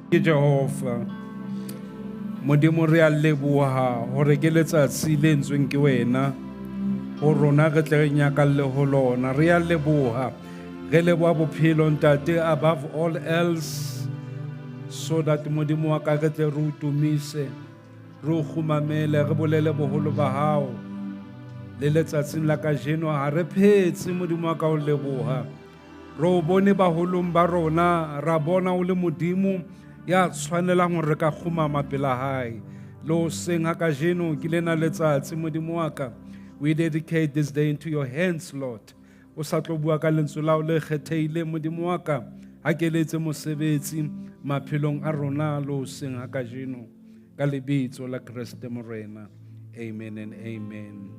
Ke Jehova. Modimo, re a leboha hore ke letsatsi le entsweng ke wena ho rona, re tle re nyakalle ho lona. Re a leboha, re leboha bophelo, ntate, above all else, so that, Modimo wa ka, re tle re o tumise, re o kgumamele, re bolele boholo ba hao. Le letsatsing la kajeno ha re phetse, Modimo wa ka, o leboha. Re o bone baholong ba rona, ra bona o le Modimo ya tshwanelang hore re ka kgumama pela hae. Le hoseng ha kajeno ke lena letsatsi, Modimo wa ka, we dedicate this day into your hands, Lord. O sa tlo bua ka lentswe la hao le kgethehileng, Modimo wa ka, ha ke letse mosebetsi maphelong a rona le hoseng ha kajeno, ka lebitso la Kreste Morena, amen and amen.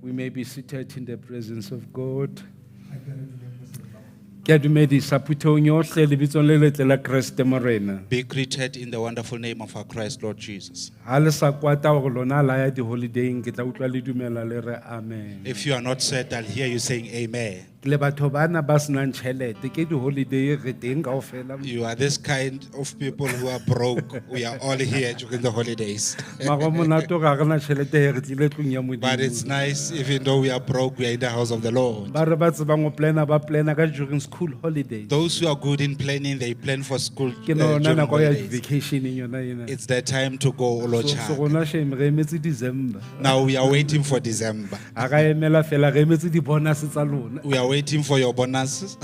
We may be seated in the presence of God. Ke a dumedisa phuthehong yohle lebitsong le letle la Kreste Morena. Be greeted in the wonderful name of our Christ, Lord Jesus. Ha le sa kwata hore lona la ya di-holidayng, ke tla utlwa le dumela le re amen. If you are not sad, I'll hear you saying amen. Le batho bana ba senang tjhelete, ke di-holiday re teng kaofela. You are this kind of people who are broke. We are all here during the holidays. Mara ho monate hore ha re na tjhelete he re tlile tlung ya But it's Modimo. Nice, even though we are broke, we are in the house of the Lord. Ba re ba tsebang ho plana, ba plana ka during school holidays. Those who are good in planning, they plan for school Ke nona during nako ya holidays. vacationeng yona ena. It's the time to go So Olocha. Rona shame re emetse December. Now we are waiting for December. Ha ra emela fela, re emetse di-bonus tsa lona. We are waiting for your bonuses.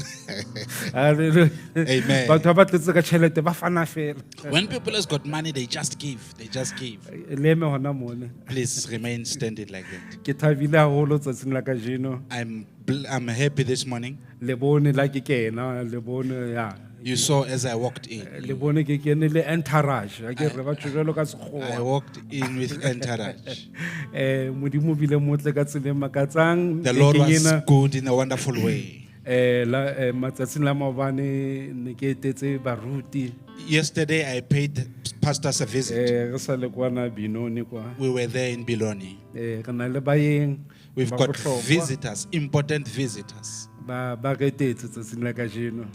Hallelujah. Amen. Batho ba ba tletse ka tjhelete ba fana fela. When people has got money, they just give. They just give. Le eme hona mona. Please remain standing like that. Ke thabile haholo tsatsing la kajeno. I'm happy this morning. Le bone la ke kena, le bone ya. You saw as I walked in. Le bone ke kene le entourage. Ha ke re batho jwalo ka I sekgowa. Walked in with entourage. Modimo o bile motle ka tsela e makatsang. The Lord Bekeng was ena, good in a wonderful way. La matsatsing la maobane ne ke etetse baruti. Yesterday I paid pastors a visit. Re sa le kwana Benoni kwa. We were there in Benoni. Re na le baeng We've ba got bohlokwa. Visitors, important visitors. Ba re etetse tsatsing la kajeno.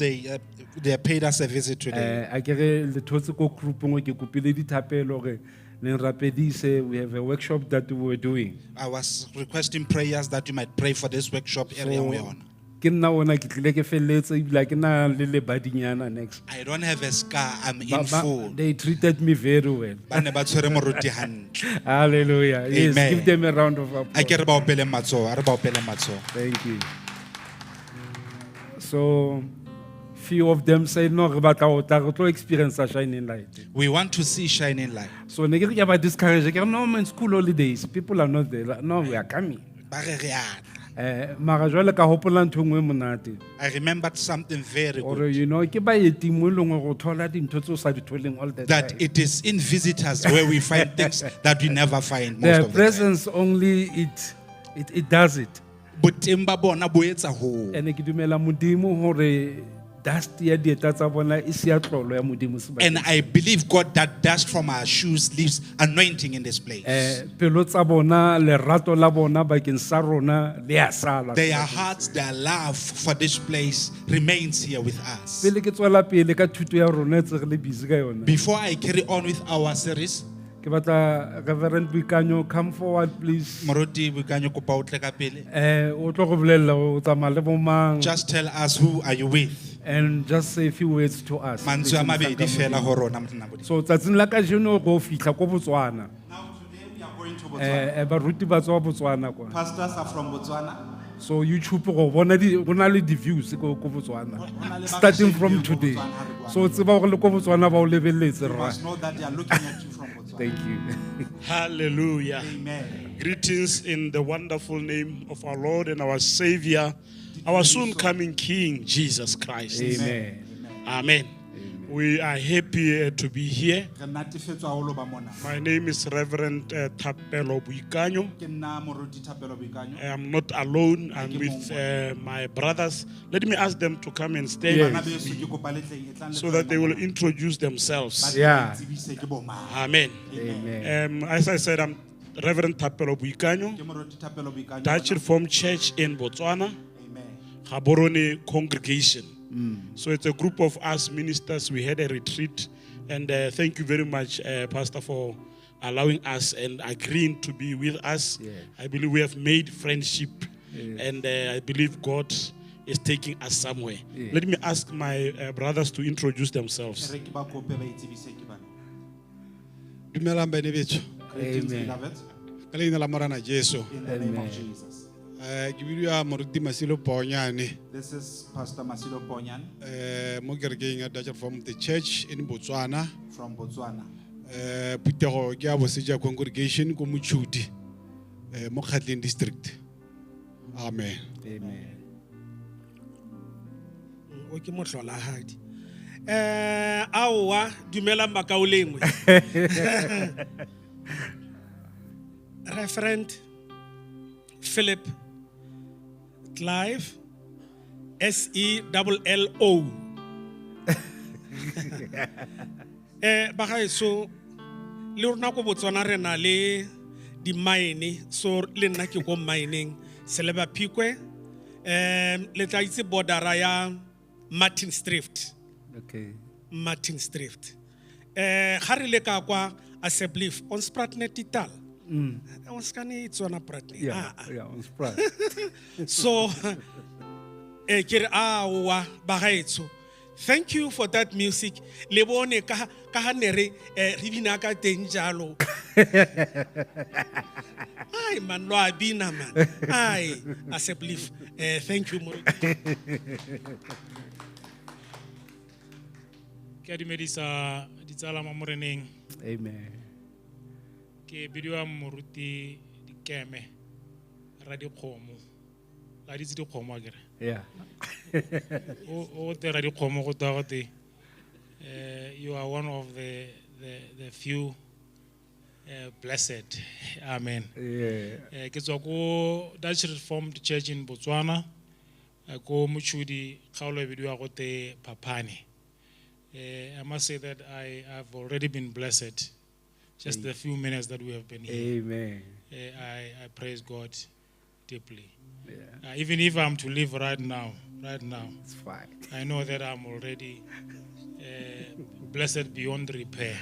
They paid us a visit today. A ke re le thotse ko groupong ke kopile dithapelo hore le nrapedise. We have a workshop that we were doing. I was requesting prayers that you might pray for this workshop area we're on. Ke nna ona ke tlile ke felletse ebile ha ke na le lebadinyana next. I don't have a scar, I'm in full. They treated me very well. Ba ne ba tshwere moruti hantle. Hallelujah. Yes, Amen. give them a round of A applause. ke re ba opeleng matsoho, a re ba opeleng matsoho. Thank you. So few of them say, "No, re batla ho tla re tlo experience a shining light." We want to see shining light. So ne ke re ke a ba discourage. Ke re, "No man, school holidays, people are not there." "No, we are coming." Ba re re a tla. Mara jwale ka hopola ntho e nngwe e monate. I remembered something very Or good. ke baeti mo e leng hore o thola dintho tseo o sa di tholeng all the That time. it is in visitors where we find things that we never find most Their of the time. presence only, it does it. Boteng ba bona bo etsa hoo. Ene ke dumela Modimo hore dust ya dieta tsa bona e siya tlolo ya Modimo sebakeng. And I believe God that dust from our shoes leaves anointing in this place. Pelo tsa bona, lerato la bona bakeng sa rona le a sala. Their hearts, their love for this place remains here with us. Pele ke tswela pele ka thuto ya rona e tse re le busy ka yona. Before I carry on with our series, Ke batla Reverend Boikanyo come forward please. Moruti Boikanyo kopa o tle ka pele. O tlo go bolella o tsamaya le bo mang Just tell us who are you with. and just say a few words to us. Mantswe a mabedi fela ho rona, Morena Modimo. So tsatsing la kajeno go fihla ko Botswana. Now today we are going to Botswana. Baruti ba tswa Botswana kwa. Pastors are from Botswana. So YouTube go bona di go na le di views ko Botswana. Ho na le ba Starting re from shebileng ko today. Botswana ha re bua. So tseba gore le ko Botswana ba o lebelletse You rra. must know that they are looking at you from Botswana. Thank you. Hallelujah. Amen. Greetings in the wonderful name of our Lord and our Savior, our soon coming King, Jesus Christ. Amen. Amen. We are happy to be here. Re natefetswe haholo ba mona. My name is Reverend Thapelo Boikanyo. Ke nna Moruti Thapelo Boikanyo. I am not alone. I'm with my brothers. Let me ask them to come and stand Yes. Bana beso ke kopa le tleng, e tlang le so that they will mona. introduce Ba themselves. tle ba Yeah. itsebise ke bo mang. Amen. Amen. As I said, I'm Reverend Thapelo Boikanyo, Ke Moruti Thapelo Boikanyo. Dutch Reformed Church in Botswana. Amen. Gaborone congregation. So it's a group of us ministers. We had a retreat, and thank you very much, Pastor, for allowing us and agreeing to be with us. Yes. I believe we have made friendship, and I believe God is taking us somewhere. Yes. Let me ask my brothers to introduce themselves. Re ke ba kope ba itsebise ke bana. Dumelang bene betsho. Greetings, Amen. beloved, Ka leina la Morena Jesu. in the name of Jesus. Ke bidiwa Moruti Masilo Ponyane This is Pastor Masilo Ponyan mo kerekeng ya Dutch Reformed Church in Botswana. from Botswana. Phuthego ke ya Boseja Congregation ko Mochudi mo Kgatleng District. Amen. Amen. O ke motlholahadi aowa dumelang bakaulengwe Reverend Philip Clive S E L L O bagaetsho le rona ko Botswana re na le di-mine so le nna ke ko mineng Seleba Phikwe le tla itse bordera ya Martin Strift. Okay. Martin Strift. Ga re le ka kwa assembly ons praat net die taal. Ons kan nie Tswana praat nie. Yeah. Ah, ah. Yeah, on Sprite. So ke re aowa bagaetsho. Thank you for that music. Le bone ka ha ne re re bina ka teng jalo. Ai man lo a bina man. Ai assembly. Thank you Moruti. Ke a dumedisa ditsala mo moreneng. Amen. Ke bidiwa Moruti Dikeme, Radikgomo. La ditse dikgomo akere? Yeah. O te Radikgomo go twa gote, you are one of the few blessed. Amen. Yeah. Ke tswa ko Dutch Reformed Church in Botswana, ko Mochudi, kgaolo e bidiwa gote Phapane. I must say that I have already been blessed. Just the few minutes that we have been here. Amen. I praise God deeply. Yeah. Even if I'm to leave right now, It's fine. I know that I'm already blessed beyond repair.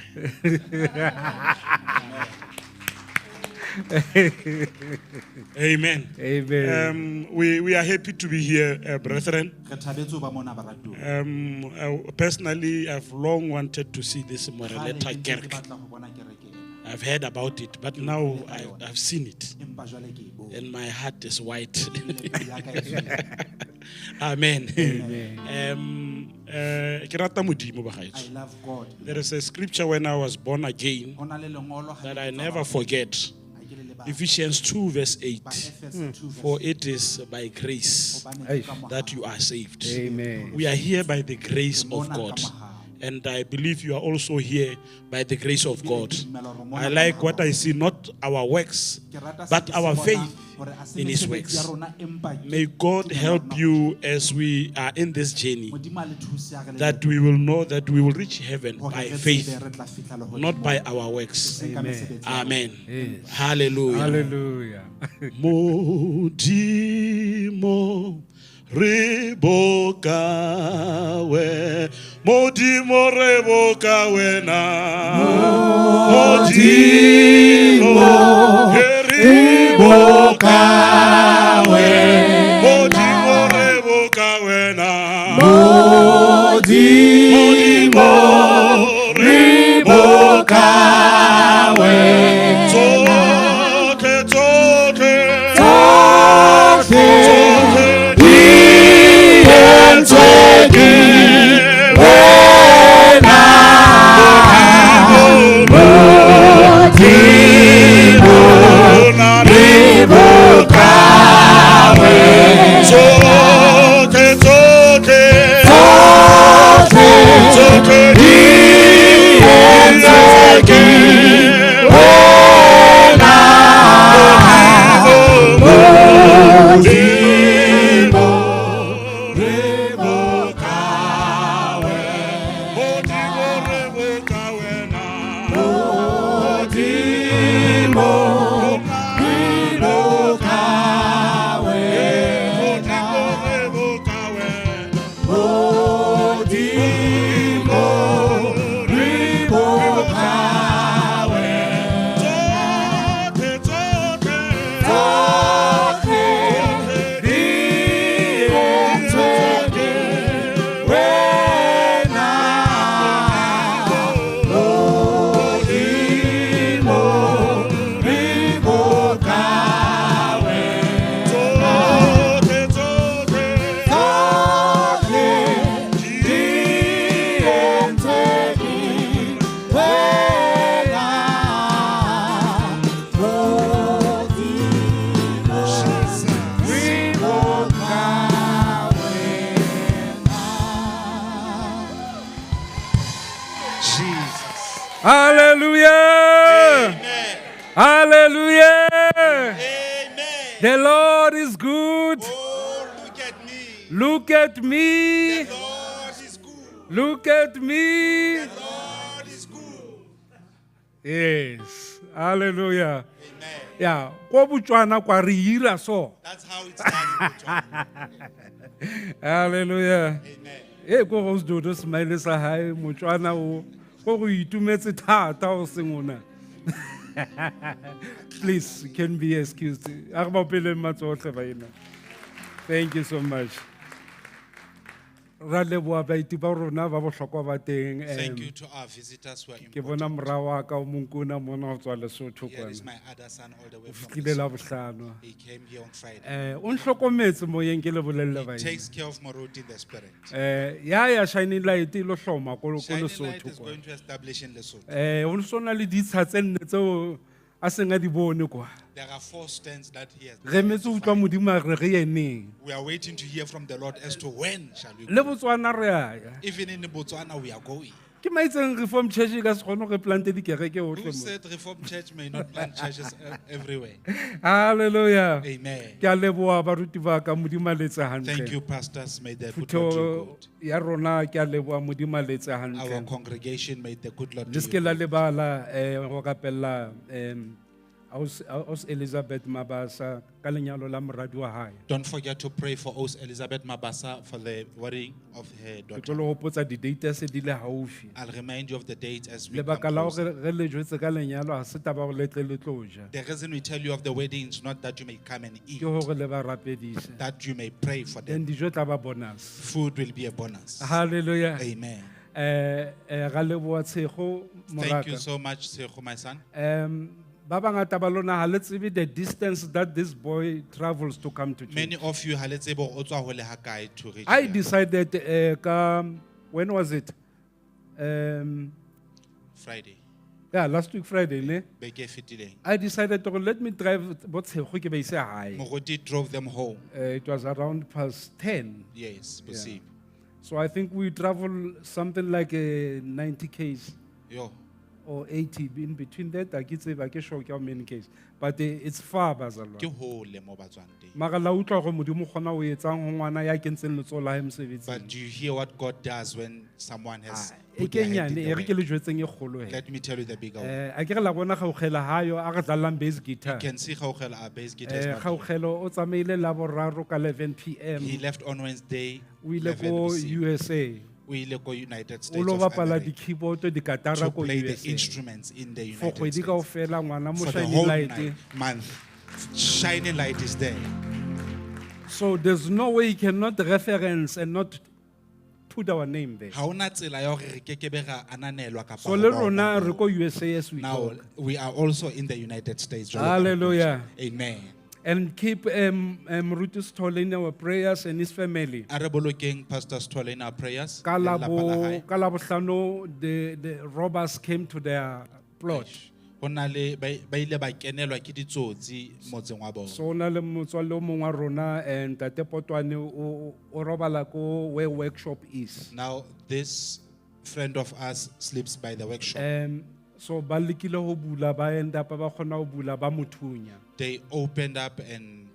Amen. Amen. We are happy to be here, brethren. Re thabetse ho ba mona baratuwa. Personally, I've long wanted to see this Kgale Moreleta ke ntse ke Kerk. batla ho bona kereke ena. I've heard about it, but now I've seen it, Empa jwale ke e bone. and my heart is white. Ebile pelo ya ka e tshweu. Amen. Ke rata Modimo, I bagaetsho. love God. There is a scripture when I was born again Ho na le lengolo ha that ke I tswa never ba- forget. ha ke le lebale. Ephesians 2, verse 8. Baefese 2 verse For it is by grace Hobane ke ka mohau. that you are saved. Amen. We are here by the grace Ke of mona ka God mohau. And I believe you are also here by the grace of Ebile God. ke dumela hore mona I ka like what mohau I see, not our works, Ke rata se but ke se our bonang faith hore ha se in His mesebetsi works. ya rona, empa ke May God tumelo ya help rona. you as we are in this journey, Modimo a le thuse ha re le that we will know that we will reach heaven hore by re tsebe faith, re tla fihla lehodimong, not by our works. eseng ka mesebetsi ya rona. Amen. Hallelujah. Hallelujah. Modimo re boka we Modimo re boka wena Modimo re boka we Modimo re boka wena Modimo re boka we Tsotlhe tsotlhe tsotlhe di entswe ke wena Modimo re boka we Tsotlhe tsotlhe tsotlhe di entswe ke wena Modimo re boka we Modimo re boka wena Modimo re boka we Modimo re boka wena Modimo re boka we Tsotlhe tsotlhe tsotlhe di entswe ke wena Modimo re boka we Tsotlhe tsotlhe tsotlhe di entswe ke wena Modimo re boka Jesus. Hallelujah. Hallelujah. Amen. The Lord is good. Oh, look at me. Look at me. The Lord is good. Look at me. The Lord is good. Yes. Hallelujah. Amen. Yeah. Ko Botswana kwa re ira so. That's how it's done in Botswana. Hallelujah. Amen. E ko go se smile sa hae Motswana o ko go itumetse thata o seng ona. Please, you can be excused. A re ba opeleng matsoho hle baena. Thank you so much. Ra leboha baeti ba rona ba bohlokwa ba teng. Thank you to our visitors who are Ke bona important. mora wa ka o monkuna mona ho tswa Lesotho Here is kwana. my other son all the way O from fihlile Lesotho. Labohlano. He came here on Friday. O nhlokometse moyeng ke le bolelle He baena. takes care of Moruti in the spirit. Ya ya Shining Light e lo hloma ko Shining Light Lesotho is kwa. going to establish in Lesotho. O sona le ditsha tse nne tseo a seng a di bone kwa. There are four stands that he has. Re emetse ho utlwa Modimo a re re ye neng. We are waiting to hear from the Lord as to when shall we Le go. Botswana re a ya. Even in Botswana, we are going. Ke maitseng Reformed Church e ka se kgone hore re plante dikereke hohle Who mo. said Reformed Church may not plant churches everywhere? Hallelujah. Amen. Ke a leboha baruti ba ka Modimo a le etse Thank hantle. you, pastors. May the good Lord do Phutheho good. ya rona ke a leboha Modimo a le etse Our hantle. congregation, may the good Lord Le do se ke la good. lebala ho rapella Aus Elizabeth Mabasa ka lenyalo la moradi wa hae. Don't forget to pray for Os Elizabeth Mabasa for the wedding of her Ke daughter. tlo le hopotsa di-date se di le haufi. I'll remind you of the date as we Lebaka come la closer. hore re le jwetse ka lenyalo ha se taba hore le tle le tlo ja. The reason we tell you of the wedding is not that you may come and eat, Ke hore le ba rapedise. that you may pray for them. Then dijo tla ba bonus. Food will be a bonus. Hallelujah. Amen. Ra leboha Tshego Thank you moraka. so much, Sego, my son. Ba bangata ba lona ha le tsebe the distance that this boy travels to come to church. Many of you ha le tsebe hore o tswa hole ha kae to reach I here. decided ka when was it? Friday. Yeah, last week Friday, ne? Beke e fetileng. I decided to let me drive bo Tshego ke ba ise hae. Moruti drove them home. It was around past 10. Yes, bosiu. So I think we travel something like 90 Ks Yo. or 80 in between that. I ke tsebe, ha ke sure ke how many Ks. But it's far, Ke bazalwane. hole mo ba tswang teng. Mara la utlwa hore Modimo o kgona ho etsang ho ngwana ya kentseng letsoho la hae mosebetsing. But do you hear what God does when someone has Ah, E put ke their hand in nyane, the e re ke work? le jwetseng e kgolo he. Let me tell you the bigger one. A ke re la bona Kgaogelo hayo a re dlalang bass guitar. You can see Kgaogelo, our bass guitar is not here. Kgaogelo o tsamaile Laboraro ka 11 p.m. He left on Wednesday. O ile 11 ko bosiu. USA. O ile ko United O States lo of bapala America di-keyboard, dikatara to ko play the USA. instruments in the For United kgwedi States. kaofela ngwana mo For the shiny whole light. month. Shiny light is there. So there's no way you cannot reference and not put our name there. Ha hona tsela ya hore re kekebe ra ananelwa kapa So ho le ba rona ona re ko USA as we Now talk. we are also in the United States. Jwalo ka Hallelujah. re botse. Amen. And keep Moruti Sithole in our prayers and his family. A re bolokeng Pastor Sithole in our prayers. Ka le la lelapa la bo- hae. ka Labohlano, the robbers came to their plot. Ho na le ba ba ile ba kenelwa ke ditsotsi motseng wa bona. So na le motswalle o mongwe wa rona Ntate Potwane o robala ko where workshop is. Now this friend of us sleeps by the workshop. So ba lekile ho bula ba end up ba kgona ho bula ba mo thunya. They opened up and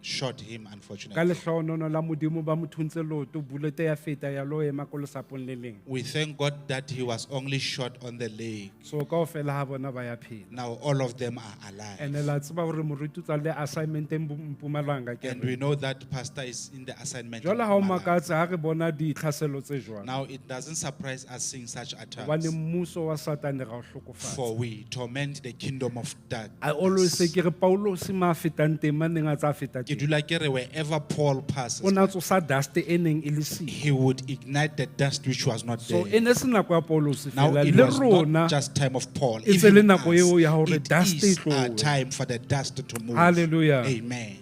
shot him Ka unfortunately. lehlohonolo la Modimo ba mo thuntse leoto bullet ya feta ya lo ema ko lesapong le leng. We thank God that he was only shot on the leg. So kaofela ha bona ba ya phela. Now all of them are alive. And la tseba hore moruti o tswa le assignment e Mpumalanga ke And re. we know that pastor is in the assignment. in Jwale ha o Mpumalanga. makatse ha re bona ditlhaselo tse jwalo. Now it doesn't surprise us seeing such Hobane attacks. mmuso wa Satane ra o hlokofatsa. For we torment the kingdom of darkness. I always say ke re Paulos ma fetang teng ma neng a tsa feta Ke teng. dula ke re wherever Paul passes, O na tsosa dust e neng e le siyo. he would ignite the dust which was not So e there. ne se nako ya Paulos Now fela it le was rona not just time of Paul. e tse le Even nako us, eo ya hore it dust e is our tlohe. time for the dust to move. Hallelujah. Amen.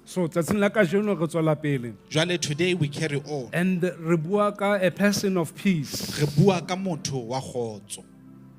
So tsatsing la kajeno re tswela pele. Jwale today we carry on. And re bua ka a person of peace. Re bua ka motho wa kgotso.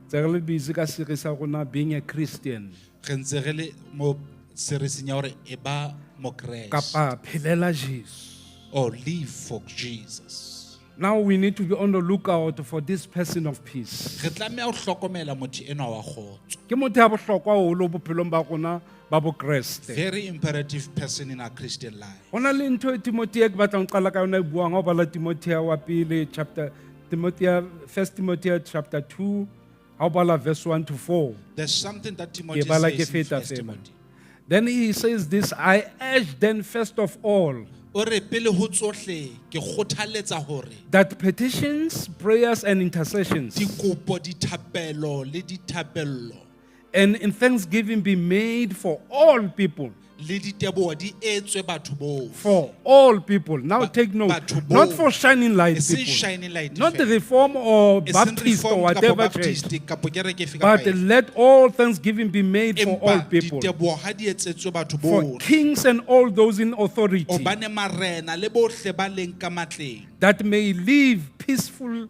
Tse re le busy ka series ya rona being a Christian. Re ntse re le mo series-eng ya hore e ba mokreste Kapa phelela Jesu. or live for Jesus. Now we need to be on the lookout for this person of peace. Re tlameha ho hlokomela motho enwa wa kgotso. Ke motho ya bohlokwa haholo bophelong ba rona ba Bokreste. Very imperative person in our Christian life. Ho na le ntho e Timothea ke batlang ho qala ka yona e buang ha o bala Timothea wa pele chapter Timothea First Timothea chapter 2 ha o bala verse 1 to 4. There's something that Timothy Ke bala ke says in feta First fela. Timothy. Then he says this, I urge then first of all O re pele ho tsohle ke kgothaletsa hore that petitions, prayers and intercessions dikopo, dithapelo le dithapello and in thanksgiving be made for all people. le diteboho di etswe batho bohle. For all people. Now take note. batho Not bohle. for shining light Eseng people. Shining Light Not fela. reform or Eseng Baptist or Reformed kapo whatever church. Baptist kapo kereke efe kapa But efe. let all thanksgiving be made for all Empa people. diteboho ha di etsetswe batho For bohle. kings and all those in authority. Hobane marena le bohle ba leng ka matleng That may live peaceful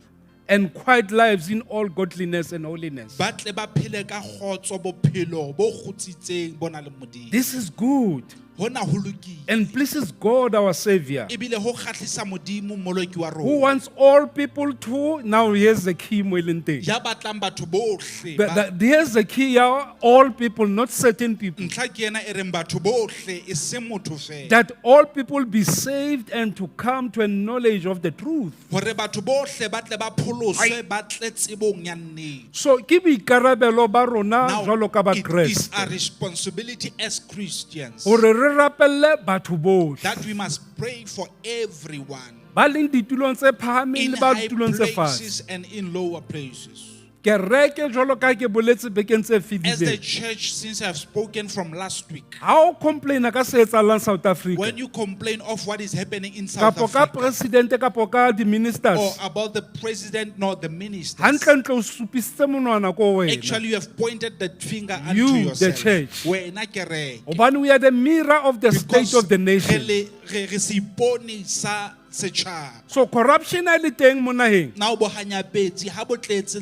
and quiet lives in all godliness and holiness. ba tle ba phele ka kgotso bophelo bo kgutsitseng bo nang le Modimo. This is good Hona ho lokile. and pleases God our Savior, Ebile ho kgahlisa Modimo Mmoloki wa who rona. wants all people to. Now, here's the key, Moelente. Ya batlang batho bohle ba- Here's the key, yeah, all people, not certain people. ntlha ke ena e reng batho bohle e seng motho fela. That all people be saved and to come to a knowledge of the truth. Hore batho bohle ba tle ba pholoswe ba tle tsebong ya nnete. So, ke boikarabelo ba rona Now, jwalo ka it is Bakreste our responsibility as Christians hore re rapelle batho bohle that we must pray for everyone ba leng ditulong tse phahameng in le ba high ditulong tse fatshe. places and in lower places. Kereke jwalo ka ke boletse bekeng tse As the fetileng. church, since I've spoken from last week, Ha o complaina ka se etsahalang South Africa when you complain of what is happening in South kapo ka Africa presidente kapo ka or di-ministers about the president nor the ministers, hantlentle o supisitse monwana ko wena actually you have pointed the finger unto You, the yourself. church. Wena kereke. Hobane we are the mirror of the state Because of the nation. re le- re seipone sa setjhaba. So corruption ha e le teng mo naheng. Now bohanyapetsi ha bo tletse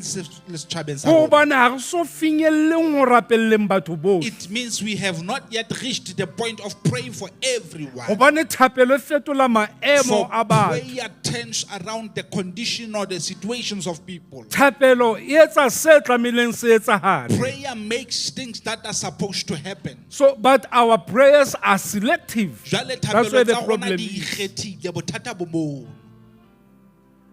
le setjhabeng sa Ke rona. hobane ha re so finyelleng ho rapelleng batho bohle. It means we have not yet reached the point of praying for everyone. Hobane thapelo e fetola maemo For a batho. prayer turns around the condition or the situations of people. Thapelo e etsa se tlamehileng se etsahale. Prayer makes things that are supposed to happen. So, but our prayers are selective. Jwale That's thapelo where the tsa rona problem di is. ikgethile, bothata bo moo.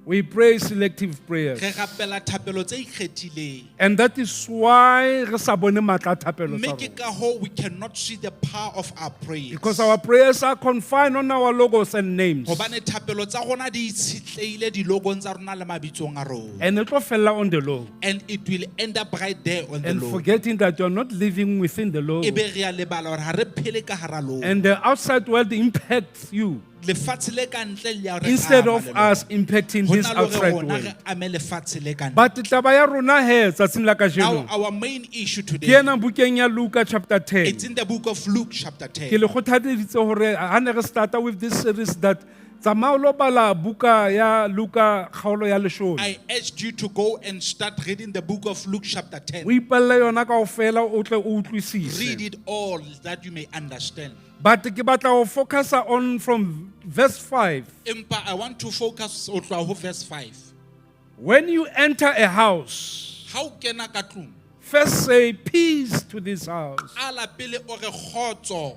We pray selective prayers. Re rapela thapelo tse ikgethileng. And that is why re sa bone matla a thapelo tsa Mme ke rona. ka hoo we cannot see the power of our prayers. Because our prayers are confined on our logos and names. Hobane thapelo tsa rona di itshitlehile dilogong tsa rona le mabitsong a rona. And it will fella on the law. And it will end up right there on the And logo. forgetting that you're not living within the law. E be re a lebala hore ha re phele ka hara logo. And the outside world impacts you Lefatshe le ka ntle le a re instead ama of le lona. us impacting Ho this na le hore outside rona world. re ame lefatshe le ka ntle. But taba ya rona he tsatsing la Now kajeno. our main issue Ke today, ena bukeng ya Luka chapter 10. it's in the book of Luke chapter 10. Ke le kgothaditse hore ha ne re starta with this series that tsamaya o lo bala buka ya Luka kgaolo ya leshome. I urged you to go and start reading the book of Luke chapter 10. O ipalle yona kaofela o tle o utlwisise. Read it all that you may understand. But ke batla ho focusa on from verse 5. Empa I want to focus ho tloha ho verse 5. When you enter a house, Ha o kena ka tlung, first say peace to this house. qala pele o re kgotso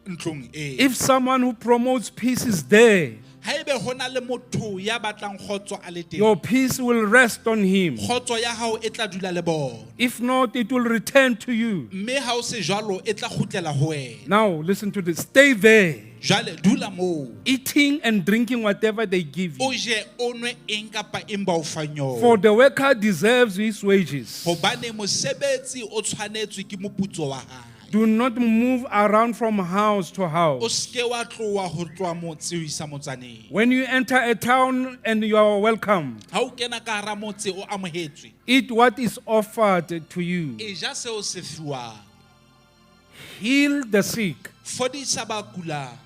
ntlong e. If someone who promotes peace is there, Haebe ho na le motho ya batlang kgotso a le teng, your peace will rest on him. kgotso ya hao e tla dula le bona. If not, it will return to you. Mme ha o se jwalo e tla kgutlela ho wena. Now, listen to this. Stay there, Jwale dula moo. eating and drinking whatever they give O you. je o nwe eng kapa eng ba o fang yona. For the worker deserves his wages. Hobane mosebetsi o tshwanetswe ke moputso wa hae. Do not move around from house to O house. seke wa tloha ho tloha motse ho isa motsaneng. When you enter a town and you are welcome, Ha o kena ka hara motse o amohetswe, eat what is offered to you. e ja seo se fiwang. Heal the sick Fodisa ba kulang.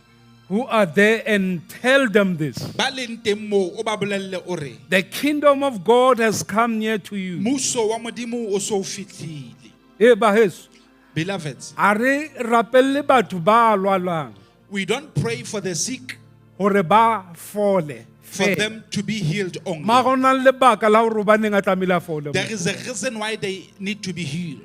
who are there and tell them this. Ba leng teng moo o ba bolelle o re, The kingdom of God has come near to you. mmuso wa Modimo o so fihlile. Eh, baheso, Beloveds, a re rapelle batho ba lwalang we don't pray for the sick hore ba fole. for feela. them to be healed only. Mara ho na le lebaka la hore hobaneng a tlamehile a fole. There is a reason why they need to be healed.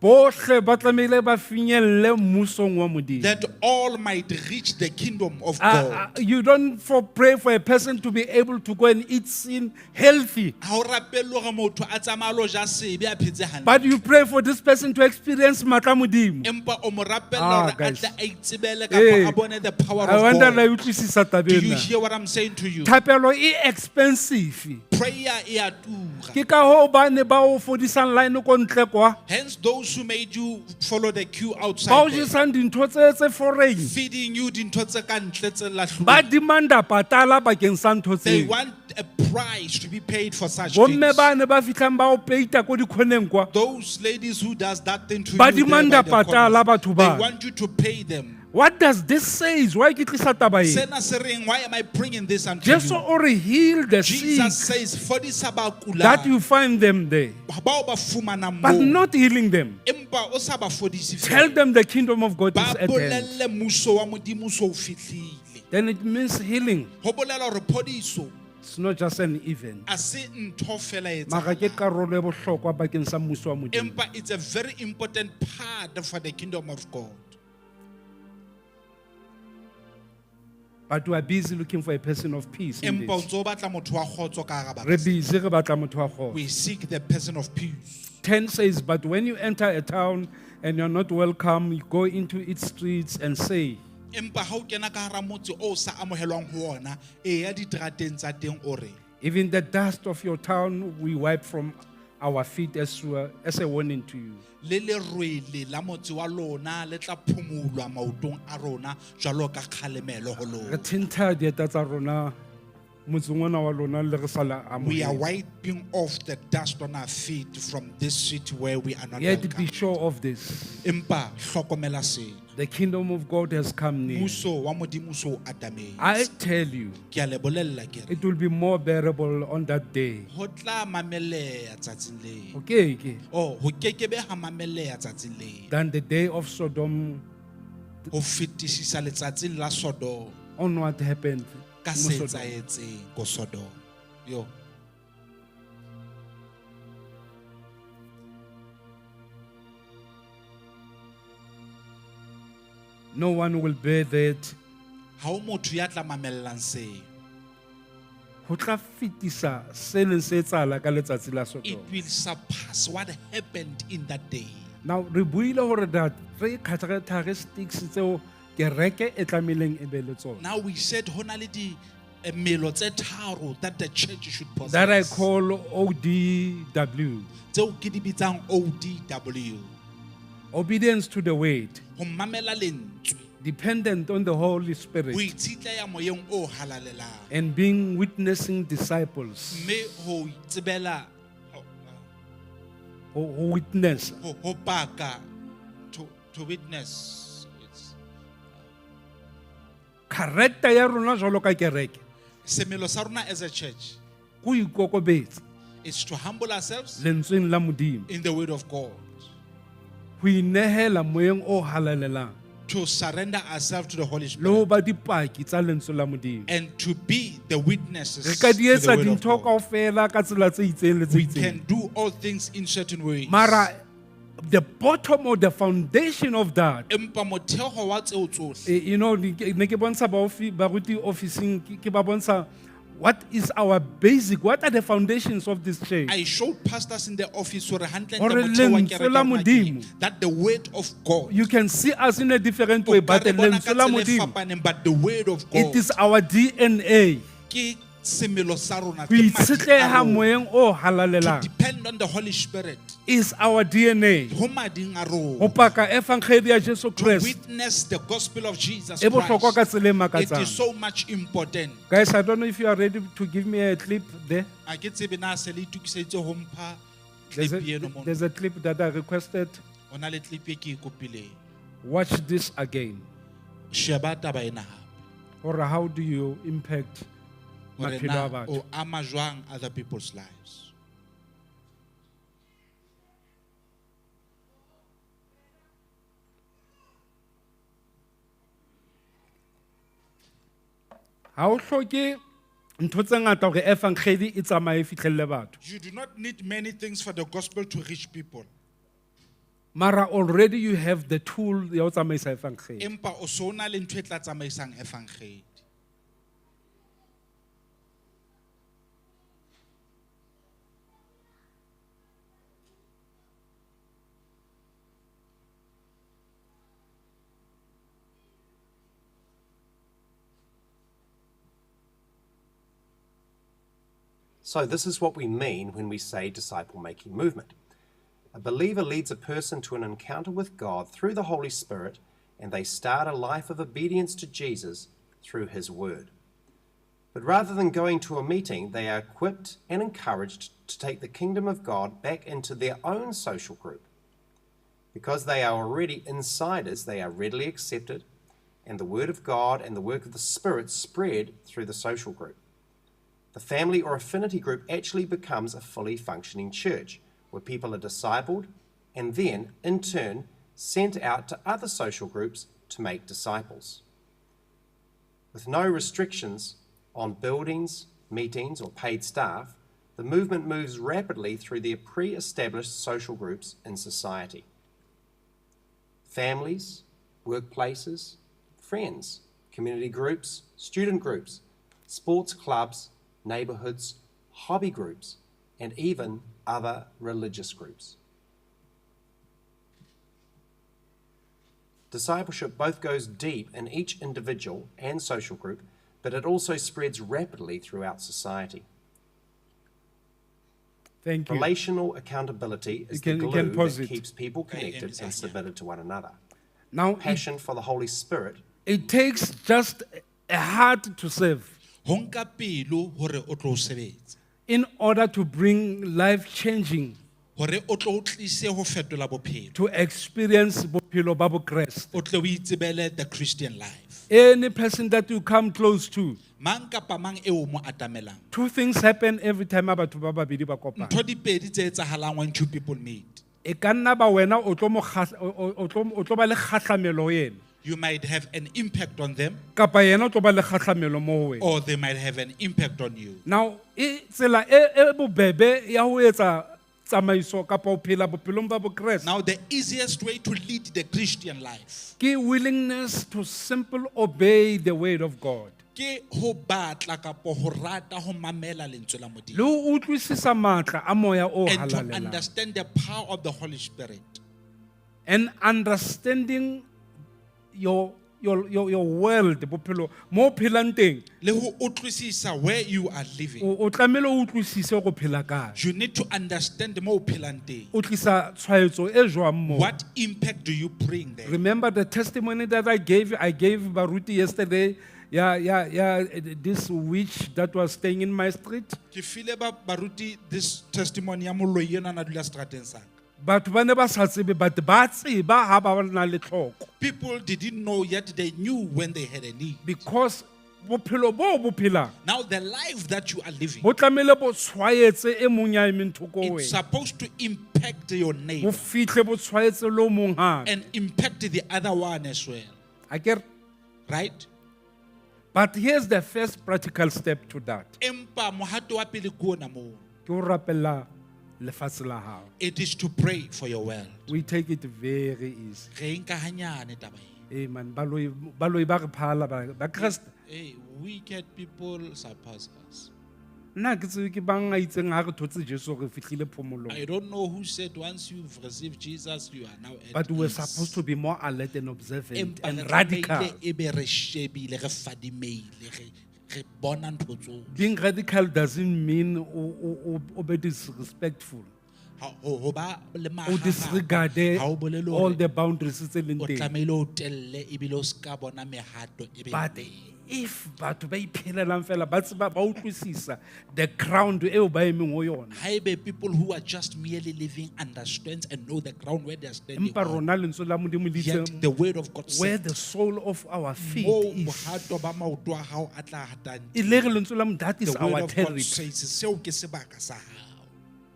Bohle ba tlamehile ba finyelle mmusong wa Modimo. That all might reach the kingdom of God. You don't for pray for a person to be able to go and eat sin healthy. Ha o rapelle hore motho a tsamaye a lo ja sebe a phetse hantle. But you pray for this person to experience matla a Modimo. Empa o mo rapella Ah, hore a guys. tle a itsebele Eh, kapa a bone the power I of wonder la God. utlwisisa taba Do you ena. hear what I'm saying to you? Thapelo e expensive. Prayer e a tura. Ke ka hoo ba ne ba o fodisang line ko ntle kwa. Hence those who made you follow the queue Ba o outside there, jesang dintho tse foreign. feeding you dintho tse ka ntle tse Ba lahlilweng. demanda patala bakeng sa ntho They tseo. want a price to be paid for such Bomme things. ba ne ba fihlang ba o peita ko dikhoneng kwa. Those ladies who does that thing to Ba you there demanda by the patala corners, batho they ba. want you to pay them. What does this say? Why ke tlisa taba e? Sena se reng, why am I bringing this unto Jesu you? o re heal the Jesus sick says, fodisa ba that kulang, you find them there, bao ba fumanang but moo. not healing them. Empa o sa ba fodise Tell feela. them the kingdom of God Ba is at hand. bolelle mmuso wa Modimo so fihlile. Then it means healing. Ho bolela hore phodiso It's not just an event. a se ntho fela e Mara ke etsahalang. karolo e bohlokwa bakeng sa mmuso wa Modimo. Empa it's a very important part for the kingdom of God. But we are busy looking for a person of peace. In Empa o this. ntso o batla motho wa kgotso ka hara Re batho. busy re batla motho wa kgotso. We seek the person of peace. 10 says, But when you enter a town and you're not welcome, you go into its streets and say, Empa ha o kena ka hara motse o sa amohelwang ho ona, e ya diterateng tsa teng o re, Even the dust of your town we wipe from our feet as a warning to you. le lerwele la motse wa lona le tla phumulwa maotong a rona jwalo ka kgalemelo ho Re lona. thintha dieta tsa rona motseng ona wa lona le re sa la We are amohele. wiping off the dust on our feet from this city where we are not Yet be welcome. sure of this. Empa hlokomela sena. The kingdom of God has come near. Mmuso wa Modimo so o atametse. I tell you, Ke a le bolella ke re it will be more bearable on that day. ho tla mamelleha tsatsing leo. Okay, Oh, ho kekebe ha mamelleha tsatsing leo. than the day of Sodom Ho fetisisa letsatsing la Sodom on what happened. ka mo se Sodom. etsahetseng ko Sodom. Yo. No one will bear that. Ha o motho ya tla mamellang seo. Ho tla fetisa se neng se etsahala ka letsatsi la It Sodom. will surpass what happened in that day. Now re buile hore that three characteristics tseo kereke e tlamehileng e be le tsona. Now we said ho na le di melo tse tharo that the church should possess. That I call ODW. Tseo ke di bitsang ODW. Obedience to the word, Ho mamela lentswe. dependent on the Holy Ho Spirit, itshetleha moyeng o halalelang. and being witnessing disciples. Mme ho itsebela Ho witness. ho paka to witness. It's Character ya rona jwalo ka kereke, semelo sa rona as a church ke ho ikokobetsa is to humble ourselves lentsweng la Modimo, in the word of God. ho inehela moyeng o halalelang, To surrender ourselves to the Holy le ho Spirit ba dipaki tsa lentswe la Modimo. and to be the witnesses Re ka di to etsa the word of dintho God. kaofela ka tsela tse itseng le tse We itseng. can do all things in certain ways. Mara the bottom or the foundation of that, Empa motheo wa tseo tsohle you know, ne ke bontsha baruti officing, ke ba bontsha what is our basic, what are the foundations of this church? I showed pastors in the office hore hantle Hore ntle motheo wa lentswe kereke la ya rona ke eng, Modimo. that the word of God You can see us in a different O way, ka but re the bona ka lentswe la tsela e Modimo, fapaneng, but the word of God it is our DNA. ke semelo sa rona Ho ke madi a itshetleha rona. moyeng o To halalelang depend on the Holy Spirit is our DNA. ho mading a Ho rona paka evangeli ya Jesu to Kreste witness the gospel of Jesus e bohlokwa ka Christ. tsela e It makatsang. is so much important. Guys, I don't know if you are ready to give me a clip there. A ke tsebe na se le itokiseditse ho mpha There's clip eno a, mono. there's a clip that I requested. Ho na le clip e ke e kopileng. Watch this again. Sheba taba ena hape. Or how do you impact Hore maphelo na a batho? o ama jwang other people's lives. Ha o hloke ntho tse ngata hore evangeli e tsamaye e fihlelle batho. You do not need many things for the gospel to reach people. Mara already you have the tool ya ho tsamaisa evangeli. Empa o so na le ntho e tla tsamaisang evangeli. So, this is what we mean when we say disciple making movement. A believer leads a person to an encounter with God through the Holy Spirit, and they start a life of obedience to Jesus through his word. But rather than going to a meeting, they are equipped and encouraged to take the kingdom of God back into their own social group. Because they are already insiders, they are readily accepted, and the word of God and the work of the Spirit spread through the social group. The family or affinity group actually becomes a fully functioning church where people are discipled and then, in turn, sent out to other social groups to make disciples. With no restrictions on buildings, meetings, or paid staff, the movement moves rapidly through their pre established social groups in society. Families, workplaces, friends, community groups, student groups, sports clubs, neighbourhoods, hobby groups, and even other religious groups. Discipleship both goes deep in each individual and social group, but it also spreads rapidly throughout society. Thank you. Relational accountability is You can- the you can glue pause that it. keeps people connected Emisa, and yeah. submitted to one another. Now, Passion for the Holy Spirit it takes just a heart to serve. Ho nka pelo hore o tlo o sebetse. In order to bring life changing, Hore o tlo o tlise ho fetola bophelo. to experience bophelo ba Bokreste. O tle o itsebele the Christian life. Any person that you come close to, Mang kapa mang eo o mo atamelang. two things happen every time ha batho ba babedi ba kopana. Ntho di pedi tse etsahalang when two people meet. E ka nna ba wena o tlo mo kgahla- o tlo ba le kgahlamelo ho yena. You might have an impact on them Kapa yena o tlo ba le kgahlamelo mo ho wena. or they might have an impact on you. Now, e tsela e bobebe ya ho etsa tsamaiso kapa ho phela bophelong ba Bokreste Now, the easiest way to lead the Christian life ke willingness to simple obey the word of God. ke ho batla kapa ho rata ho mamela lentswe la Le Modimo ho utlwisisa matla a moya o and to halalelang. understand the power of the Holy Spirit And understanding your world, bophelo, mo o phelang teng, le ho utlwisisa where you are living. o tlamehile o utlwisise hore o phela kae. You need to understand mo o phelang teng. O tlisa tshwaetso e jwang moo. What impact do you bring there? Remember the testimony that I gave? I gave Baruti yesterday. Yeah. This witch that was staying in my street. Ke file ba baruti this testimony ya moloi enwa a na dula seterateng sa ka. Batho ba ne ba sa tsebe, but ba tseba ha ba na le tlhoko. People didn't know yet they knew when they had a need. Because bophelo bo o bo phelang, Now the life that you are living, bo tlamehile bo tshwaetse e mong ya emeng thoko ho it's wena. supposed to impact your Bo neighbor fihle bo tshwaetse le o mong hape. and impact the other one as well. Akere? Right? But here's the first practical step to that. Empa mohato wa pele ke ona moo. Ke ho rapella lefatshe la hao. It is to pray for your world. We take it very easy. Re e nka hanyane taba e. Ee man, baloi ba re phala ba Kreste. Hey, wicked people surpass us. Nna ha ke tsebe ke bang a itseng ha re thotse Jesu re fihlile phomolong. I don't know who said once you've received Jesus, you are now at But we're ease. supposed to be more alert and observant Empa and re radical. tlamehile ebe re shebile, re fadimeile, re bona ntho tsohle. Being radical doesn't mean o be disrespectful. Ho ba le O mahahapa, disregard ha o bolele all hore the boundaries tse leng o teng. tlamehile o telle ebile o ska bona mehato e be But teng. if batho ba iphelelang fela ba tseba ba utlwisisa the ground eo ba emeng ho yona. Haebe people who are just merely living understands and know the ground where they are standing Empa on. rona lentswe la Modimo le Yet itse the word of God where said, the sole of our feet moo is. bohato ba maoto a hao a tla hatang E le re lentswe la Modimo, that is The word our of God territory. says, seo ke sebaka sa hao.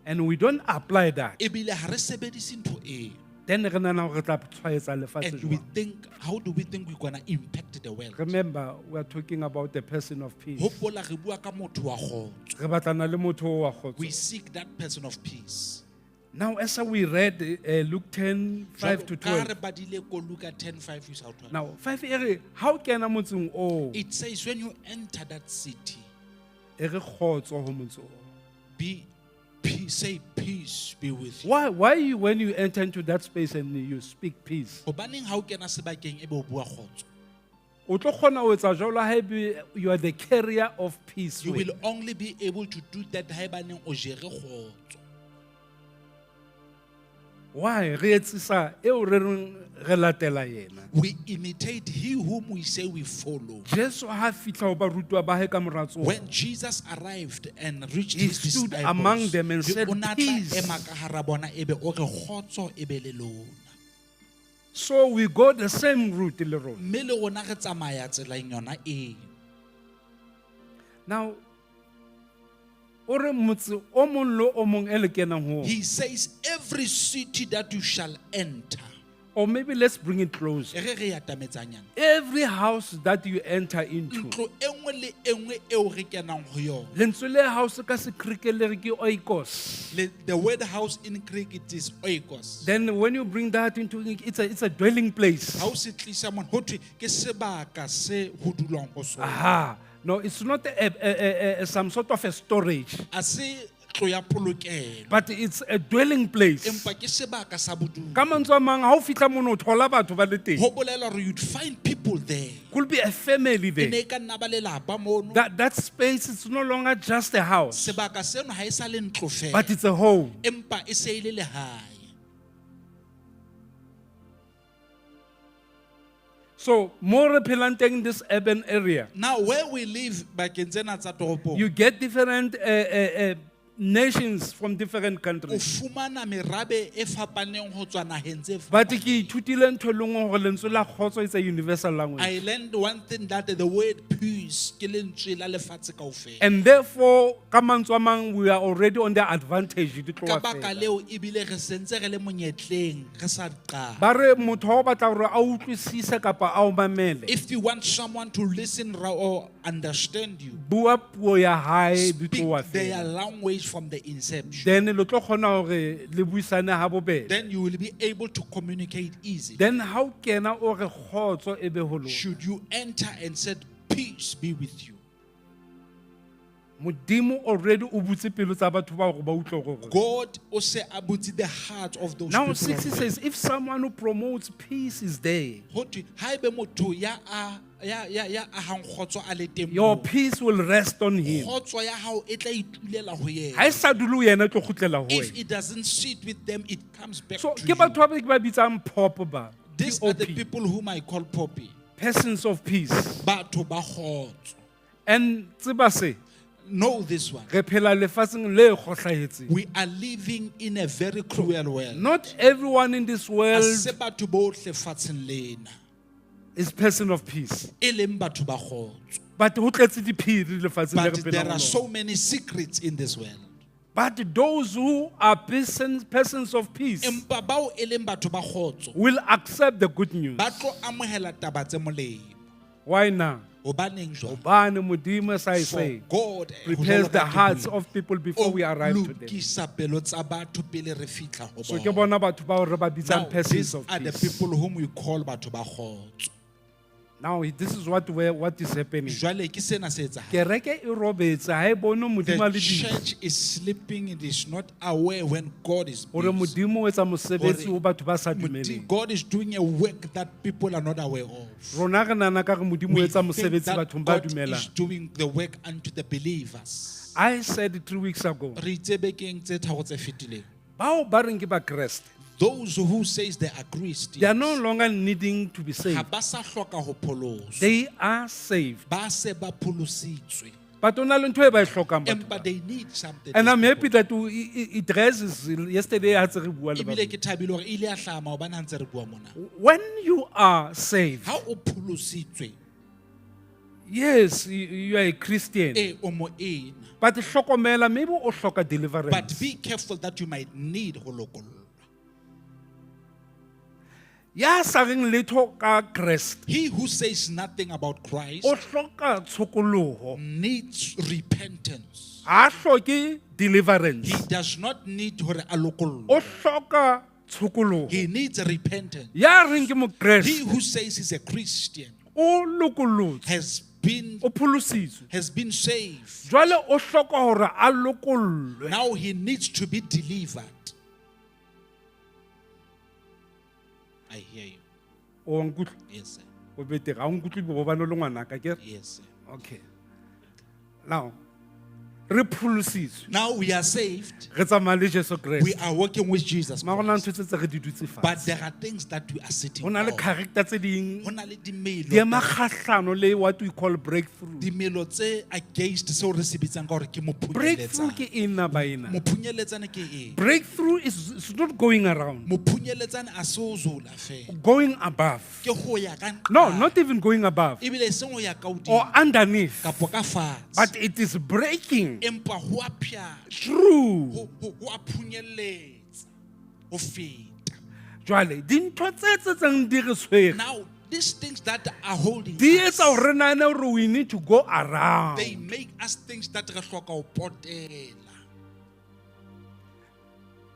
And we don't apply that. Ebile ha re sebedise ntho eo. Then re nahana hore re tla tshwaetsa lefatshe And we jwang. think, how do we think we're gonna impact the world? Remember, we are talking about the person of peace. Hopola re bua ka motho wa kgotso. Re batlana le motho oo wa We kgotso. seek that person of peace. Now, as we read Luke 10, 5 to Jwalo ka ha 12. re badile ko Luka 10, 5 ho isa ho 12. Now, 5 e re, ha o kena motseng oo, It says when you enter that city, e re kgotso ho motse oo. be peace, say peace be with you. Why you, when you enter into that space and you speak peace, Hobaneng ha o kena sebakeng ebe o bua kgotso? o tlo kgona ho etsa jwalo haebe you are the carrier of peace. You wena. will only be able to do that haebaneng o jere kgotso. Why? Re etsisa eo re reng re latela yena. We imitate he whom we say we follow. Jesu ha a fihla ho barutuwa ba hae ka mora tsoho, When Jesus arrived and reached He his stood disciples, among them and he said, o na tla "Peace." ema ka hara bona ebe o re kgotso e be le lona. So we go the same route le rona. Mme le rona re tsamaya tseleng yona eo. Now, o re motse o mong le o mong e le kenang ho ona, He says every city that you shall enter. or maybe let's bring it closer. E re re atametsanyana. Every house that you enter into, Ntlo e nngwe le e nngwe eo re kenang ho yona. lentswe le house ka Segrike le re ke oikos. The word house in Greek it is oikos. Then when you bring that into, it's a dwelling place. Ha o se tlisa mona ho thwe ke sebaka se ho dulwang ho sona. Aha. No, it's not some sort of a storage, A se ntlo ya polokelo. but it's a dwelling place. Empa ke sebaka sa bodulo. Ka mantswe a mang, ha o fihla mono o thola batho ba le teng. Ho bolela hore you'd find people there. Could be a family E there. ne e ka nna ba lelapa mono. That space is no longer just a house, Sebaka seno ha e sa le ntlo fela. but it's a home. Empa e se e le lehae. So mo re phelang teng in this urban area, Now where we live bakeng tsena tsa toropong, you get different nations from different o countries. fumana merabe e fapaneng ho tswa naheng tse But fapaneng. ke ithutile ntho e le nngwe hore lentswe la kgotso is a universal language. I learned one thing, that the word peace ke lentswe la lefatshe kaofela. And therefore, ka mantswe a mang, we are already on the advantage di Ka tloha baka fela. leo ebile re sentse re le monyetleng re sa qala. Ba re motho ha o batla hore a utlwisise kapa a o mamele, If you want someone to listen or understand you, bua puo ya hae di speak tloha their fela. language from the inception. Then le tlo kgona hore le buisane ha bobebe. Then you will be able to communicate easily. Then ha o kena o re kgotso e be ho lona. Should you enter and said, peace be with you. Modimo already o butse pelo tsa batho ba hore ba utlwe hore. God o se a butse the heart of those Now people. 60 says, if someone who promotes peace is there, Ho thwe, haebe motho ya a ya ya ya ahang kgotso a le teng your moo, peace will rest on him. kgotso ya hao e tla itulela ho Ha yena. e sa dule ho yena, e tlo kgutlela ho If wena. it doesn't sit with them, it comes back So to ke you. batho ba ke ba bitsang pop ba. These are the P-O-P, people whom I call poppy. persons of peace. Batho ba kgotso. And tseba se, Know this one. re phela lefatsheng le kgohlahetseng. We are living in a very cruel world. Not everyone in this Ha world se batho bohle fatsheng lena is person of peace. e leng batho ba kgotso. But ho tletse diphiri lefatsheng le But re there phelang are ho lona. so many secrets in this world. But those who are persons of peace Empa bao e leng batho ba kgotso will accept the good news. ba tlo amohela taba tse molemo. Why now? Hobaneng jwang? Hobane Modimo, as I For say, God eh, ho prepares jwalo the ka ke hearts buile, of people before o we arrive to them. lokisa pelo tsa batho pele re fihla ho So ke bona. bona batho bao re ba Now, bitsang persons these of are the peace. people whom we call batho ba kgotso. Now this is what is happening. Jwale ke sena se etsahalang. Kereke e robetse ha e bone Modimo a The le busy. church is sleeping and is not aware when God is Hore busy. Modimo o etsa mosebetsi Hore ho batho ba sa dumeleng. God is doing a work that people are not aware of. Rona re nahana ka re Modimo o We etsa think mosebetsi that bathong ba God is dumelang. doing the work unto the believers. I said 3 weeks ago, Re itse bekeng tse tharo tse fetileng. bao ba reng ke Bakreste, Those who says they are Christians, they are no longer needing to be ha saved. ba sa hloka ho pholoswa. They are saved. Ba se ba pholositswe. But ho na le ntho e ba e hlokang batho Empa ba. they need something. And these I'm happy people. that it raises yesterday ha ntse re bua le Ebile batho. ke thabile hore e ile ya hlaha maobane ha ntse re bua mona. When you are saved, Ha o pholositswe, yes, you are a Christian. e o moena. But hlokomela, maybe o hloka deliverance. But be careful that you might need ho lokollwa. Ya sa reng letho ka Kreste, He who says nothing about Christ o hloka tshokoloho. needs repentance. Ha hloke deliverance. He does not need hore a lokollwe. O hloka tshokoloho. He needs repentance. Ya reng ke He Mokreste, who says he's a Christian o lokolotswe, o pholositswe. has been saved. Jwale o hloka hore a lokollwe. Now he needs to be delivered. I hear you. O wa nkutlwa? Yes, sir. O betere. Ha o nkutlwe hobane o le ngwanaka, akere? Yes, sir. Okay. Now, re pholositswe. Now we are saved. Re tsamaya le Jesu We Kreste. are working with Jesus. Mara ho na le Christ. ntho tse tse re di dutse But fatshe. there are things that we are sitting Ho na le on. character tse ding Ho na le dimelo di ema kgahlano le what we call breakthrough. dimelo tse against seo re se bitsang ka hore ke Breakthrough mophunyeletsane. ke eng na baena? Mophunyeletsane ke eng? Breakthrough is not going around, Mophunyeletsane a se o zola fela. going above. Ke ho ya ka No, nqane. not even going above Ebile e seng ho ya ka or hodimo underneath, kapo ka fatshe. but it is breaking Empa ho a pshatla, through. ho a phunyelletsa, ho feta. Jwale dintho tse tse tseng di re tshwere Now, these things that are holding di us, etsa hore re nahane hore we need to go around. they make us things that re hloka ho potela.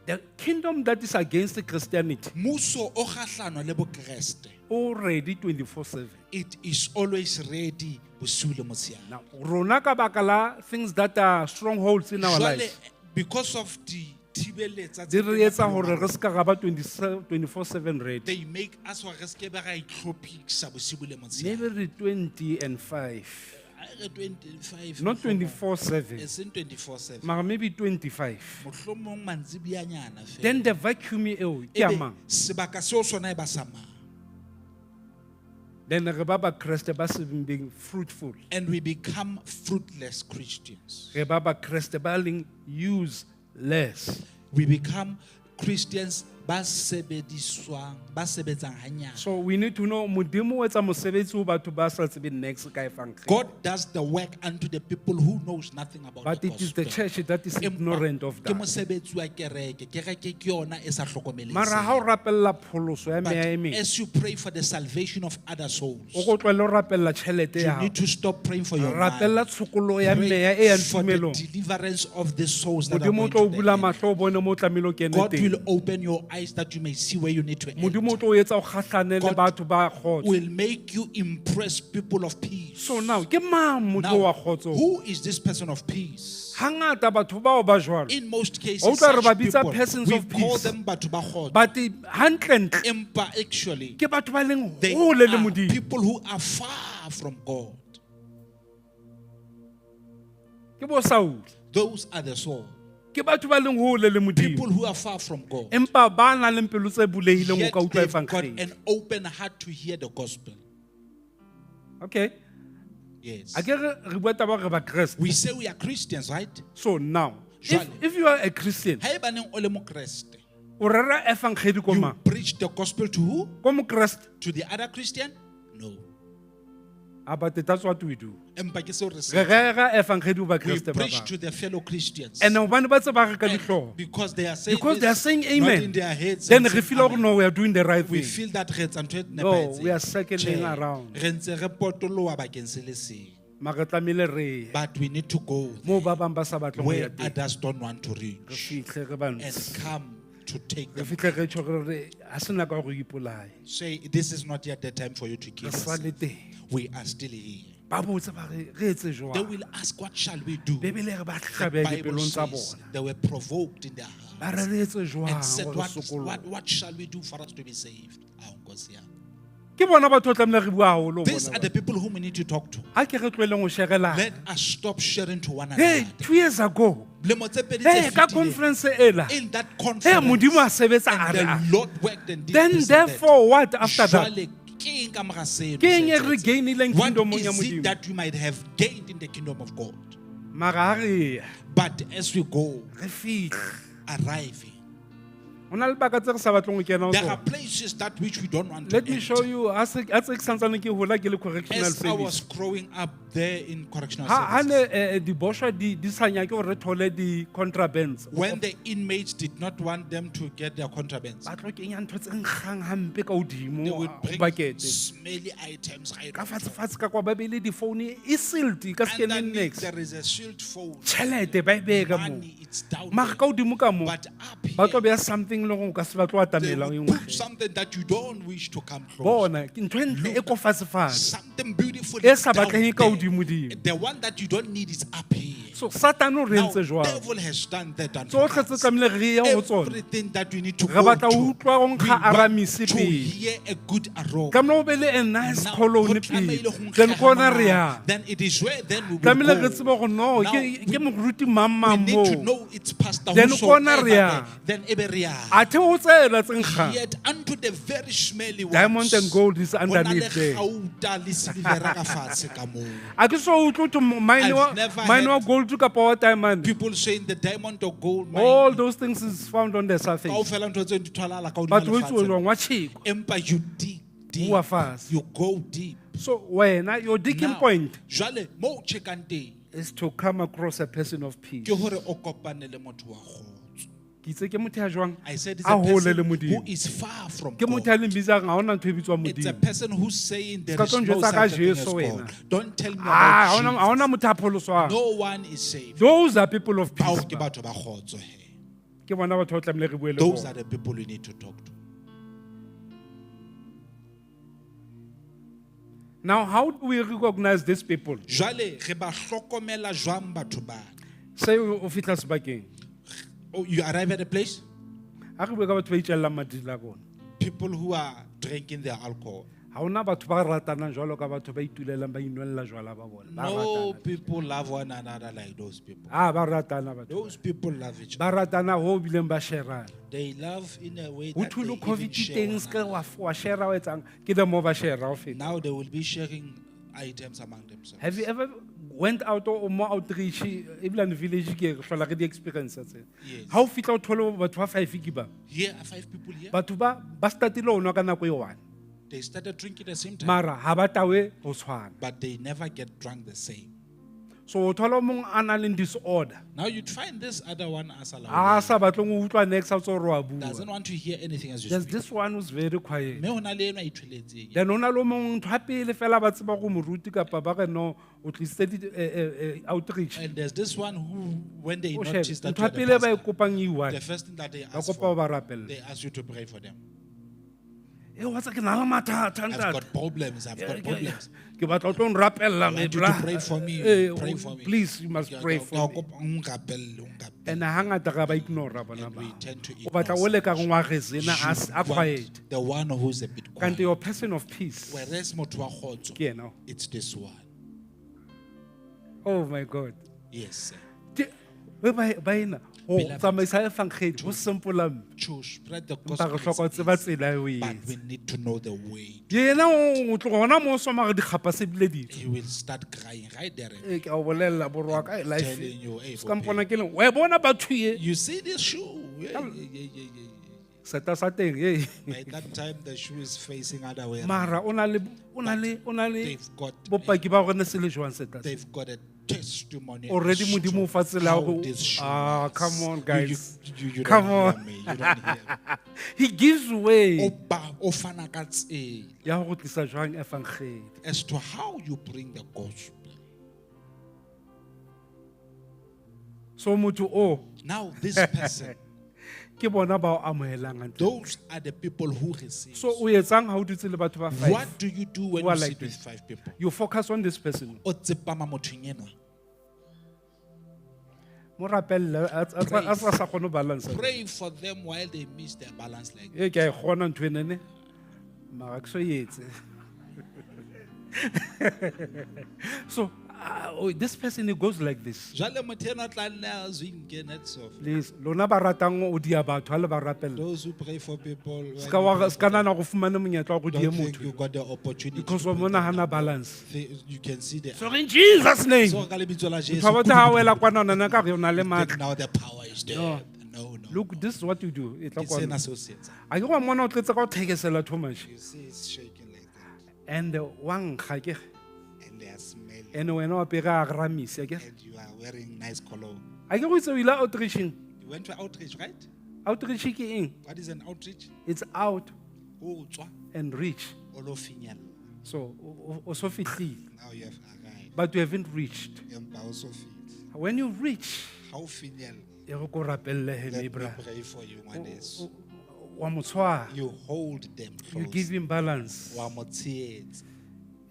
The kingdom that is against Christianity Muso o kgahlano le bokreste, already 24/7. it is always ready bosiu le motshehare. Now, rona ka baka la things that are strongholds in our Jwale, lives, because of the thibeletsa di tse re teng etsa maphelong a hore re rona, ska ra ba 24/7 ready. they make us hore re skebe ra itlhophisa bosiu le motshehare. Maybe re 20 and 5. Ha re 25 Not mohlomong. 24/7. E seng 24/7. Mara maybe 25. Mohlomong mantsiboyanyana fela. Then the vacuum eo ke ya Ebe mang? sebaka seo sona e ba sa mang? Then re ba bakreste ba seng being fruitful. And we become fruitless Christians. Re ba bakreste ba leng useless. We become Christians ba sebediswang, ba sebetsang hanyane. So we need to know Modimo o etsa mosebetsi ho batho ba sa tsebeng niks ka evangeli. God does the work unto the people who knows nothing about But the it is the gospel. church that is Empa ignorant of ke that. mosebetsi wa kereke. Kereke ke yona e sa hlokomeleng Mara ha o sena. rapella pholoso ya But meya e meng, as you pray for the salvation of other souls, o ko tlohelle ho rapella tjhelete you ya hao. need to stop praying for your money. Rapella tshokoloho ya Pray meya e yang for the tumelong. deliverance of the souls that are Modimo o going tlo o to the bula end. mahlo o bone mo o tlamehile o kene God teng. will open your eyes that you may see where you need to Modimo o enter. tlo o etsa o kgahlane le God batho ba kgotso. Will make you impress people of peace. So now ke mang motho Now, wa kgotso? who is this person of peace? Hangata batho bao ba jwalo. In most cases, O utlwa re such ba bitsa people, persons we of call peace. them batho ba kgotso. But hantlentle Empa actually, ke batho ba leng they hole le are Modimo. people who are far from God. Ke bo Saul. Those are the souls. Ke batho ba leng hole le Modimo. People who are far from God. Empa ba nang le pelo tse bulehileng ho Yet ka utlwa they've got evangeli. an open heart to hear the gospel. Okay. Yes. A ke re bua taba hore re Bakreste. We say we are Christians, right? So now, if, Jwale. if you are a Christian, Haebaneng o le Mokreste, o rera evangeli ko you mang? preach the gospel to who? Ko Mokreste. To the other Christian? No. Ah, but that's what we do. Empa ke seo re se Re etsang. rera evangeli ho We Bakreste ba preach bang. to the fellow Christians. And hobane ba tseba re ka And dihlooho. because they are saying Because they are this, saying not amen. in their heads Then and re saying feel hore amen. no, we are doing the right We thing. feel that re etsa ntho e No, nepahetseng. we are circling Tjhe, around. re ntse re potoloha bakeng se le seng. Mara tlamehile re ye But we need to go moo ba bang ba sa batleng ho where ya teng. others don't want to Re reach fihle re ba and ntshe. come to take Re them. fihle re tjho re re ha se nako ya hore o ipolaye. Say, this is not yet the time for you to kill Re sa yourself. le teng. We are still here. Ba botse ba re re etse They jwang? will ask, what shall we do? Bebele e re ba The hlabeha Bible dipelong tsa says bona. they were provoked in their Ba hearts re re etse jwang and said, hore re what, sokolohe? what shall we do for us to be saved? Ah, Nkosi yami. Ke bona batho o tlamehile re bua haholo ho These bona are the people whom we need to talk to. ba. Ha ke re tlohelleng ho sherelana. Let us stop sharing to one Hey, another. 2 years ago, Lemo tse pedi tse hey, ka fetileng, conference ela, in that hey, conference, Modimo a sebetsa a and re a. the Lord worked and did Then this and that. therefore what after that? Jwale, ke eng ka mora seno Ke eng se e re etsahetseng? gain-ileng What kingdomong ya is Modimo? it that you might have gained in the kingdom of God? Mara ha re ya, But as we go, re fihle. arriving, Ho na le baka tse re sa batleng ho kena ho there are tsona. places that which we don't want to Let me enter. show you, ha se ke santsane ke hola ke le correctional As I was service. growing up there in correctional Ha ne services, diboshwa di sa nyake hore re thole di-contrabands. when the inmates did not want them to get their contrabands, Ba tlo kenya ntho tse nkgang hampe ka hodimo they would ho bring bucket. smelly items right Ka on fatshe top. fatshe ka kwa ba beile difounu e sealed e ka se kene Underneath niks. there is a shield phone. Tjhelete ba e behe ka moo. Money, it's down Mara there. ka hodimo ka moo, But up ba tlo here, beha something le gore o ka se batle ho they atamela o e would put nkge. something that you don't wish to come close. Bona, ke ntho e ntle e ko fatshe-fatshe. Something beautiful E is sa down batleheng ka there. hodimodimo. The one that you don't need is up here. So Satan o re Now, entse jwalo. devil has done that and for Tsohle tse us. tlamehile re ye ho tsona. Everything that we need to Re go batla ho to, utlwa ho we nkga want aramise to pele. hear a good aroma. Tlamehile ho be le a nice Now, cologne ho pele. tlamehile ho nkge Then kona re hamonate. yang. Then it is where then we will Tlamehile go. re tsebe hore no, Now, ke moruti mang we mang need to moo. know it's pastor Then whosoever kona re yang. there. Then ebe re yang. Athe ho tsela tse nkgang. Yet unto the very smelly ones. Diamond and gold is ho na le underneath there. kgauta le silivera ka fatshe ka moo. A ke so utlwe ho thwe mine I've wa never mine wa heard gold kapa wa diamond. People saying the diamond or gold mine. All those things is found on the surface. Kaofela ntho tseo di tholahala ka hodima But ho etsuwa lefatshe. jwang? Wa tjhekwa. Empa you dig deep. Bua fatshe. You go deep. So wena your digging Now, point Jwale mo o tjhekang teng is to come across a person of peace. ke hore o kopane le motho wa kgotso. Ke itse ke motho ya jwang? I said it's A a hole person le who Modimo. is far from Ke motho God. ya leng bitsang ha hona ntho e bitswang It's a Modimo. person who's saying there Ska is tlo no njwetsa ka such a thing as Jesu wena. God. Don't tell me Ah, ha about hona ha hona Jesus. motho a pholoswang. No one is saved. Those are people of Bao peace. ke batho ba kgotso he. Ke bona batho ba tlamehile re bue le Those bona. are the people we need to talk to. Now how do we recognize these people? Jwale re ba hlokomela jwang batho bana? Say o fihla sebakeng. Oh, you arrive at a place, Ha re bue ka batho ba itjellang madila a bona. people who are drinking their alcohol. Ha hona batho ba ratanang jwalo ka batho ba itulelang ba inwella jwala ba bona. Ba No ratana. people love one another like those people. Ah, ba ratana batho. Those people love each Ba other. ratana ho bileng ba sherana. They love in a way Ho that they thule even COVID share teng one se another. wa share wa etsang ke the more ba share ho feta. Now they will be sharing items among themselves. Have you ever went out or more outreach ebilane village ke re hlola re di experience tse. Yes. Ha o fihla o thole batho ba five ke ba. Here are five people here. Batho ba startile ho nwa ka nako e one. They started drinking the same time, Mara ha ba tawe ho tshwana. but they never get drunk the same. So o thola o mong a nang le disorder. Now you'd find this other one as A a sa batleng ho utlwa next a tso re wa bua. doesn't want to hear anything as you There's speak. this one who's very quiet. Mme ho na le enwa a itholetseng. Then ho na le o mong ntho ya pele fela ba tseba go moruti kapa ba re no o tlisitse di outreach. And there's this one who, when they O shebe, notice that ntho you ya are the pele ba e pastor, kopang e one. the first thing that they Ba ask kopa ho for, ba rapella. they ask you to pray for them. Eh wa tseba ke na le mathata I've ntate. got problems. I've got problems. Ke batla o tlo nrapella I me want you bra. to pray for me. Eh, Pray for me. Please you must Ke- pray ke- for ke a me. kopa, o nrapelle, o nrapelle. And hangata ra ba ignore bona And ba. we tend to O batla ignore o le ka such. reng wa rezena a You a want quiet. The one who's a bit Kante quiet. your person of peace. Whereas motho wa kgotso, Ke yena. it's this one. Oh my God. Yes, sir. We baena ho Beloved. tsamaisa evangeli ho simple hampe. To spread the Empa re gospel hloka ho is tseba easy, tsela ya ho e but etsa. we need to know the way. Yena o tloga hona moo o soma re dikgapa se bile di tswa. He will start crying right there. and Ee, ke a o bolella borwa ka life. Telling you, hey, Se ka mpona ke leng, wa e bona batho ye. You see this shoe? Yeah, yeah, yeah, yeah, yeah, yeah. Seta sa teng, ee. By that time, the shoe is facing other way. around. Mara o na le o na le o na le They've got bopaki ba hore ne se le jwang seta se. They've got a testimony. Already as to Modimo o fa tsela ya how hore- this shoe Ah, was. come on, guys. You Come don't on. hear me. You don't hear me. He gives way O ba- o fana ka tsela ya ho tlisa jwang evangeli. As to how you bring the gospel. So motho o Now, this person, ke bona ba o amohelang hantle. those are the people who receive. So o etsang ha o dutse le batho ba five? What do you do when Who are you like sit with this? five people? You focus on this person. O tsepama mothong enwa. Mo rapelle a sa kgone ho balance. Pray for them while they miss their balance like E ke a e kgona ntho enene. Mara ke so e etse. So oh, this person it goes like this. Jwale motho enwa o tla nna a zwinke net off. Please, lona ba ratang o dia batho ha le ba rapella. Those who pray for people, when Ska you wa pray ska for them, nana go fumana monyetla wa go die don't think motho. you got the opportunity. Because to wa pray mona for hana them. balance. You can see the So in Jesus name. So ka lebitso la Jesu. Motho wa botsa ha wela kwana nana ka re o na le You think matla. now the power is there. No. No, no. Look, this is what you do. E tla Ke sena kwana. seo se etsang. A ke wa mmona o tletse ka o thekesela too much. You see it's shaking like that. And wa nkga ke. And they are smelling. And wena wa pere a ramise ke. And you are wearing nice cologne. A ke go itse o ile outreaching. You went to outreach, right? Outreach ke eng? What is an outreach? It's out O tswa and reach. o lo finyella. So o so fihlile. Now you have arrived. But you haven't reached. Empa o so fihle. When you reach, Ha o finyella, e re ko rapelle he let me me bra. pray for you, ngwaneso. Wa mo tshwara. You hold them You close. give him balance Wa mo tshehetsa,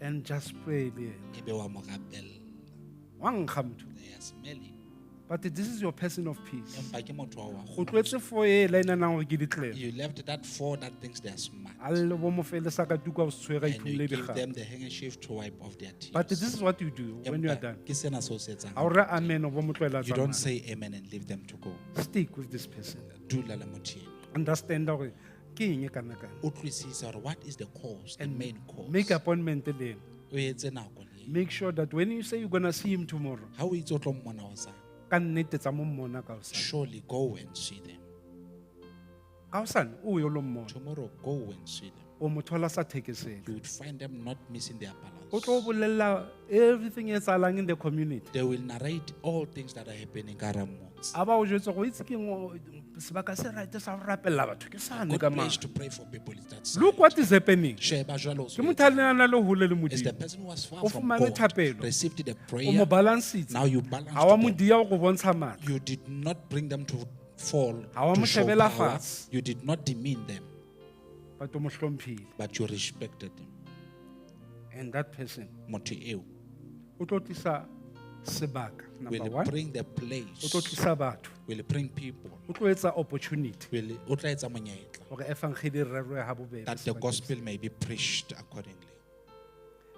and just pray le yena. ebe wa mo rapella. Wa nkga motho. They are smelling. But this is your person of peace. Empa ke motho wa wa O tlohetse four e la inanang hore ke ditlelo. You left that four that thinks they are smart. A le bo mo fele sa ka tuka o se tshwere a And you iphumole give dikgang. them the handkerchief to wipe off their tears. But this is what you do when you are Empa done. ke sena seo se etsang. Ha o re amen o bo mo tlohela a You don't tsamaya. say amen and leave them to go. Stick with this person. Dula le motho enwa. Understand hore ke eng e kana kana. Utlwisisa hore what is the cause, the main cause. Make appointment le yena. O etse nako le yena. Make sure that when you say you're gonna see him tomorrow, Ha o itse o tlo mmona hosane, ka nnete tsa mo mmona ka hosane. surely go and see them. Ka hosane o yo lo mmona. Tomorrow go and see them. O mo thola sa thekesele. You would find them not missing their balance. O tlo o bolella everything e etsahalang in the community. They will narrate all things that are happening ka hara motse. A ba o jwetse go itse ke eng, sebaka se right sa ho rapella batho ke sane Good ka place mane. to pray for people is that side. Look what is happening. Sheba jwalo o Ke motho a so neng a na le hole le It's the Modimo. person who was far O from fumane God, thapelo. received the O mo prayer. balansitse. Now you balance Ha wa mo them. dia go bontsha matla. You did not bring them to fall Ha wa to mo show shebela power. fatshe. You did not demean them, But o mo hlomphile. but you respected them. And that person Motho eo o tlo tlisa sebaka number will one. bring the O tlo place tlisa batho. Will bring people. O tlo etsa opportunity Will o tla etsa monyetla hore evangeli e rerwe ha bobebe. that the sebakeng. gospel may be preached accordingly.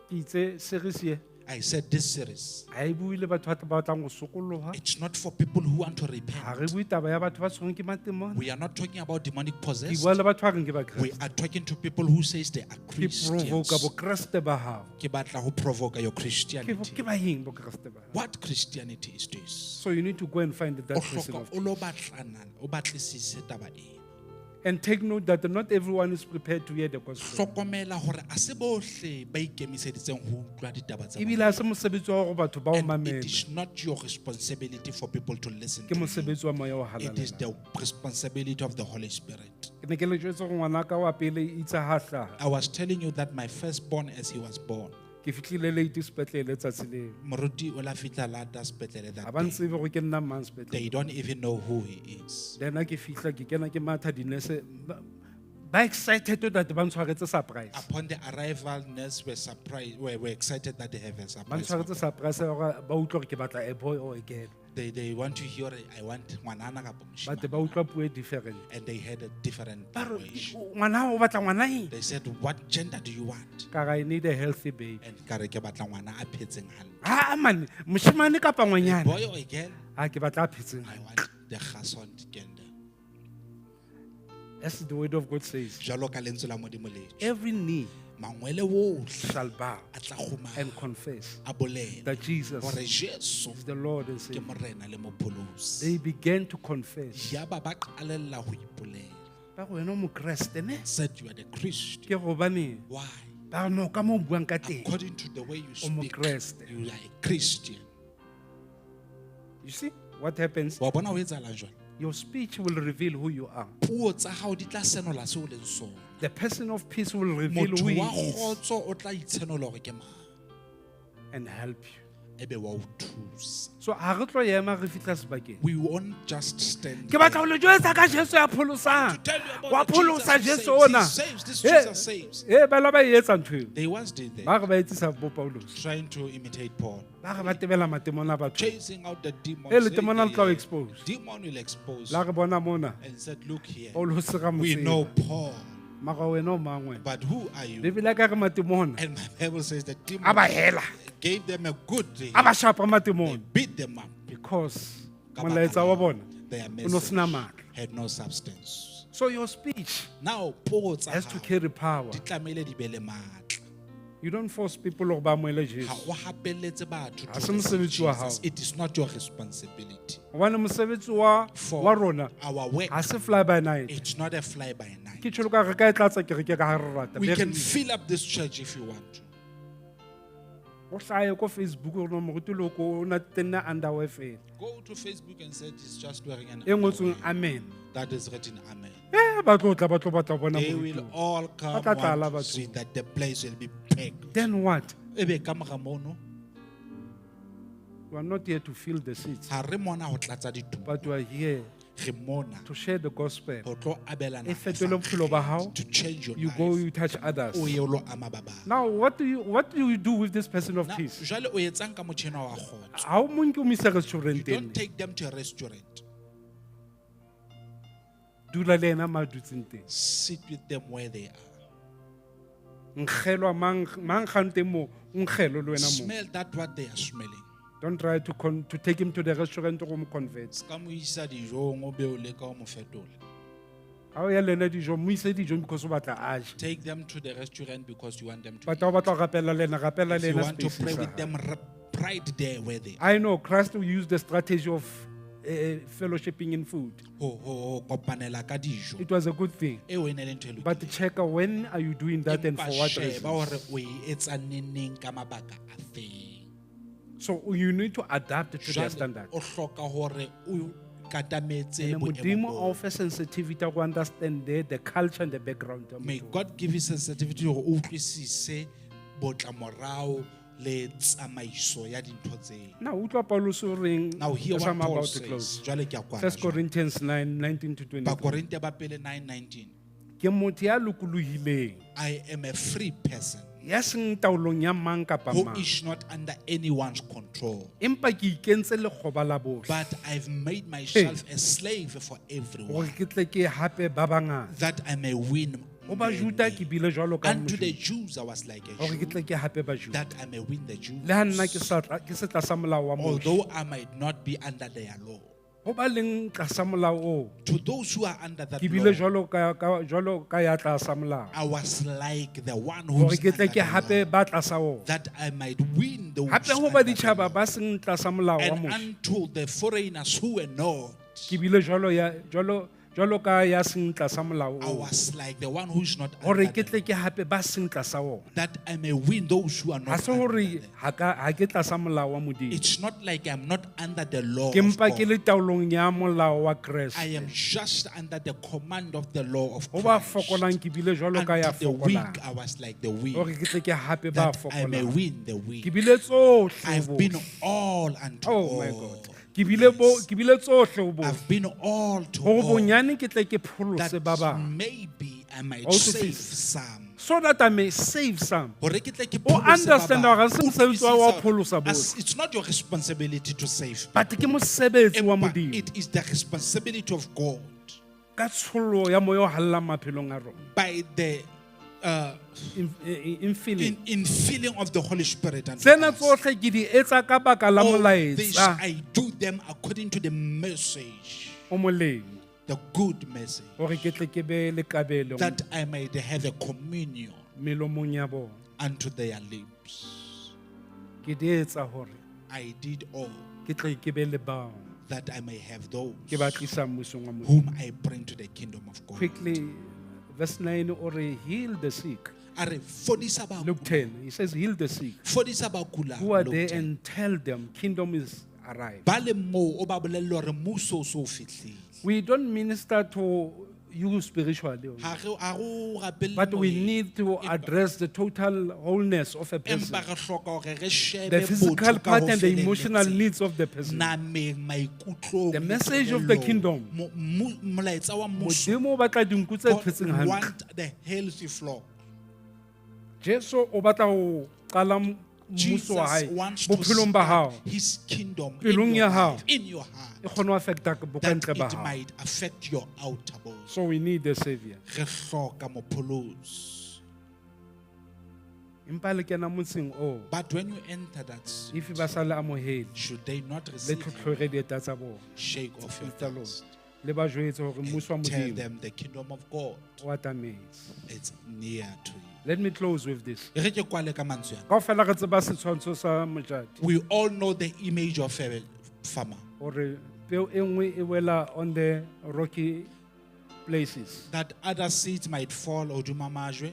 Ke itse series ye I said this series, ha e bue le batho ba batlang ho sokoloha. it's not for people who want to Ha repent. re bue taba ya batho ba tshwerweng ke matemona. We are not talking about demonic Ke possessed. bua le batho ba reng ke We Bakreste. are talking to people who says they are Ke Christians. provoka bokreste ba hao. Ke batla ho provoke your Ke Christianity. ke ba eng bokreste ba hao? What Christianity is this? So you need to go and find that O person hloka of o lo batlana, o batlisise taba ena. And take note that not everyone is prepared to hear the gospel. Hlokomela hore a se bohle ba ikemiseditseng ho utlwa ditaba tsa Ebile ha se mosebetsi wa hore batho ba o And it mamele. is not your responsibility for people to listen Ke to you. mosebetsi wa moya o It is halalelang. the responsibility of the Holy Spirit. Ke ne ke le jwetse hore ngwanaka wa pele itse ha hlaha. I was telling you that my firstborn, as he was born, Ke fihlile late sepetlele tsatsi leo. Moruti o la fihla lata sepetlele Ha that ba day. ntsebe hore ke nna mang sepetlele. They don't even know who he is. Then ha ke fihla ke kena ke matha dinese ba excited that ba ntshwaretse surprise. Upon the arrival, nurse were surprised, were excited that they have a Ba surprise. for ntshwaretse them. surprise ya hore ba utlwa hore ke batla a boy or a girl. They want to hear, I want ngwanana kapa But moshemane. ba utlwa puo e different. And they had a different Ba re, language. ngwana o batla ngwana eng? They said, what gender do you want? Ka re, I need a healthy baby. And ka re ke batla ngwana a phetseng hantle. Ah man, moshemane kapa ngwanyana? Boy or a girl? Ha ke batla a phetseng I hantle. want the gesond gender. As the word of God says, Jwalo ka lentswe la Modimo le tjho. every knee Mangwele wohle shall bow a tla kgumama, and confess a bolela that Jesus hore Jesu is the Lord and ke Savior. Morena le Mopholosi. They began to confess. Yaba ba qalella ho ipolela. Ba re wena o mokreste ne? Said you are the Christian. Ke hobaneng? Why? Ba re no ka moo o buang ka teng. According to the way you O speak, mokreste. you are a Christian. You see what happens? Wa bona ho etsahalang jwale? Your speech will reveal who you are. Puo tsa hao di tla senola seo o leng sona. The person of peace will reveal Motho who he wa is kgotso o tla itshenola hore ke mang. and help you. Ebe wa o thusa. So ha re tlo ema re fihla sebakeng. We won't just stand Ke batla ho there. le jwetsa ka Jesu ya pholosang. To tell you about Wa the pholosa Jesus who Jesu saves. ona. He saves. This Jesus saves. Ba la ba e etsa ntho eo. They once did that, Ba re ba etsisa bo Paulus. trying to imitate Paul, Ba re ba tebela matemona batho. chasing out the demons. Eh, letemona le tla o expose. Demon will expose. La re bona mona. And said, look here, Paulus ra mo we know tseba. Paul, Mara wena o mang wena? but who are you? Bibele ya ka re matemona And my Bible says the demon a ba hela. gave them a good day. A ba shapa They matemona beat them up. because Ka baka molaetsa la wa bona Their o no sena message matla. had no substance. So your speech Now, puo tsa has to hao carry power. di tlamehile di be le matla. You don't force people hore ba amohele Ha Jesu. o hapeletse batho Ha to se receive mosebetsi wa Jesus. hao. It is not your responsibility. Hobane mosebetsi wa For wa rona our work, ha se fly by night. it's not a fly by night. Ke tjho ka re ka e tlatsa kereke ka ha re rata. We Be re can fill up this church if you want to. o hlahe ko Facebook hore no moruti Loko o na tenne underwear fela. Go to Facebook and say it's just wearing an E ngotsweng underwear. amen. That is written amen. Eh ba tlo tla ba tlo batla ho bona They moruti will oo. all come Ba tla tlala want to batho. see that the place will be packed. Then what? Ebe ka mora mono, We are not here to fill the seats, ha re mona ho tlatsa ditulo. but we are here Re mona to share the gospel. ho tlo abelana E fetole bophelo ba hao. to change your You life. go, you touch others. O ye o lo ama ba bang. Now, what do you do with this person of Now, peace? jwale o etsang ka motho enwa wa kgotso? Ha o mo nke o mo ise You restauranteng. don't take them to a restaurant. Dula le yena mo a dutseng teng. Sit with them where they are. Nkgelwa mang mang kgang teng moo, o nkgelwe le wena moo. Smell that what they are smelling. Don't try to take him to the restaurant go mo convert. Ska mo isa dijong o be o leka ho mo fetola. Ha o ya le ena dijong, mo ise dijong because o batla a je. Take them to the restaurant because you want them to But ha o batla ho rapella le ena, rapella eat. le If you ena want to space-eng pray sa with hae. them, right there where they are. I know Christ will use the strategy of fellowshipping in food. Ho kopanela ka dijo. It was a good thing. Eo e ne le ntho e But lokileng. check when are you doing that and Empa for what sheba reason. hore o e etsa neneng ka mabaka a feng. So you need to adapt to their Jwale standard. o hloka hore o katametse And boemo Modimo boo. a o fe sensitivity ya go understand the culture and the background. ya May motho. God give you sensitivity hore o utlwisise botlamorao le tsamaiso ya dintho tseo. Now, utlwa Paulus o reng Now hear as what I'm Paul about to says. close. Jwale ke a kwala First jwale. Corinthians 9, 19 to 23. Bakorinthe ba pele 9:19. Ke motho ya lokolohileng I am a free person. Ya seng taolong ya mang kapa who mang. is not under anyone's control. Empa ke ikentse lekgoba la bohle. But I've made myself a slave for everyone Hore ke tle ke hape ba bangata. that I may win. Ho Bajuda ke many. bile jwalo ka Unto the Mojuda. Jews I was like a Hore ke Jew, tle ke hape Bajuda. that I may win the Jews. Le ha nna ke sa ke se tlasa molao wa Moshe. Although I might not be under their law. Ho ba leng tlasa molao oo, To those who are under that ke bile law, jwalo ka jwalo ka ya tlasa molao. I was like the one who Hore is ke tle under ke the hape law, ba tlasa ona. that I might win those Hape ho under ba the ditjhaba law. ba seng tlasa molao wa And Moshe. unto the foreigners who were not, Ke bile jwalo ya jwalo jwalo ka ya seng tlasa molao I oo. was like the one who is not Hore under ke the tle ke hape ba seng tlasa ona. that I may win those who are Ha not se under hore the ha ka ha ke tlasa molao wa Modimo. It's not like I'm not under the law. Ke Of mpa ke God. le taolong ya molao wa Kreste. I am just under the command of the law of Ho ba Christ. fokolang ke bile jwalo ka ya Unto the weak, fokolang. I was like the weak, Hore ke tle ke hape ba that I may fokolang. win the weak. Ke bile tsohle ho I've been bohle. all unto Oh my all. God. Ke bile bo ke bile tsohle ho bohle. I've been all to Hore all. bonyane ke tle ke pholose That ba bang. maybe I might Wa utlwisisa? save some. So that I may save some. Hore ke tle ke O pholose ba understand bang. hore ha se mosebetsi wa hao wa ho Utlwisisa pholosa hore bohle. it's not your responsibility to save. But ke mosebetsi wa Empa Modimo. It is the responsibility of God Ka tshollo ya moya o hallang maphelong a rona. by the Infilling. infilling of the Holy Spirit. unto Tsena us. tsohle ke di etsa ka baka la All this molaetsa I do them according to the message, o molemo. the good message, Hore ke tle ke be le kabelo that I might have a communion melomong ya bona. unto their lips. Ke di etsa hore I did all ke tle ke be le bao that I may have those ke ba tlisang mmusong wa Modimo. whom I bring to the kingdom of God. Quickly, verse 9 o re heal the sick. A re, "Fodisa ba Luke 10, he says heal the sick fodisa ba kulang, who are Luke there 10. and tell them kingdom is arrived. Ba le moo o ba bolelle hore mmuso o so fihlile. We don't minister to you spiritually, Ha re ha re o rapelle but we moyeng. need to address the total wholeness of a person. Empa re hloka hore re shebe The physical botho ka part ho and the emotional felletseng. needs of the person. Nameng, maikutlong, The message of the kelellong. kingdom. Molaetsa wa mmuso. Modimo o batla dinku tse God phetseng hantle. want the healthy flock. Jesu o batla ho qala mmuso wa Jesus hae wants to bophelong ba hao. start his kingdom in Pelong your ya hao. life, in your heart, E kgone ho affecta that bokantle ba it hao. might affect your outer body. So we need a savior. Re hloka mopholosi. Empa le kena motseng oo, But when you enter that city, if ba sa le amohele, should they not le receive you, tlhotlhore dieta tsa bona. shake off your Tsa lona. dust. Le ba jwetse hore mmuso wa And tell Modimo them the kingdom of God o atametse. is near to you. Let me close with this. E re ke kwale ka mantswe ana. Kaofela re tseba setshwantsho sa mojadi We all know the image of a farmer. hore peo e nngwe e wela on the rocky places, That other seeds might fall hodima majwe,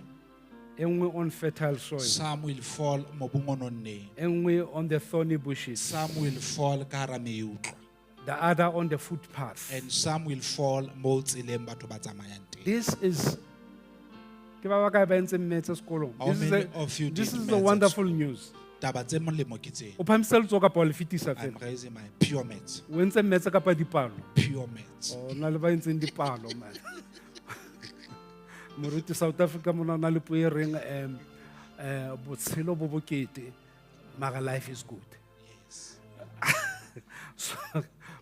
e nngwe on fertile soil, some will fall mobung o nonneng, e nngwe on the thorny bushes, some will fall ka hara meutlwa, the other on the footpath. and some will fall mo tseleng batho ba tsamayang teng. This is ke ba ba kae ba entseng maths sekolong? How This is many a- of you this did is the maths at wonderful news. Taba tse molemo ke tsena. O phahamisitse letsoho kapa wa le fetisa I'm fela? raising my pure maths, O entse maths kapa dipalo? pure maths. O na le ba entseng dipalo man. Moruti South Africa mona o na le puo e reng botshelo bo bokete mara life is good. Yes. So,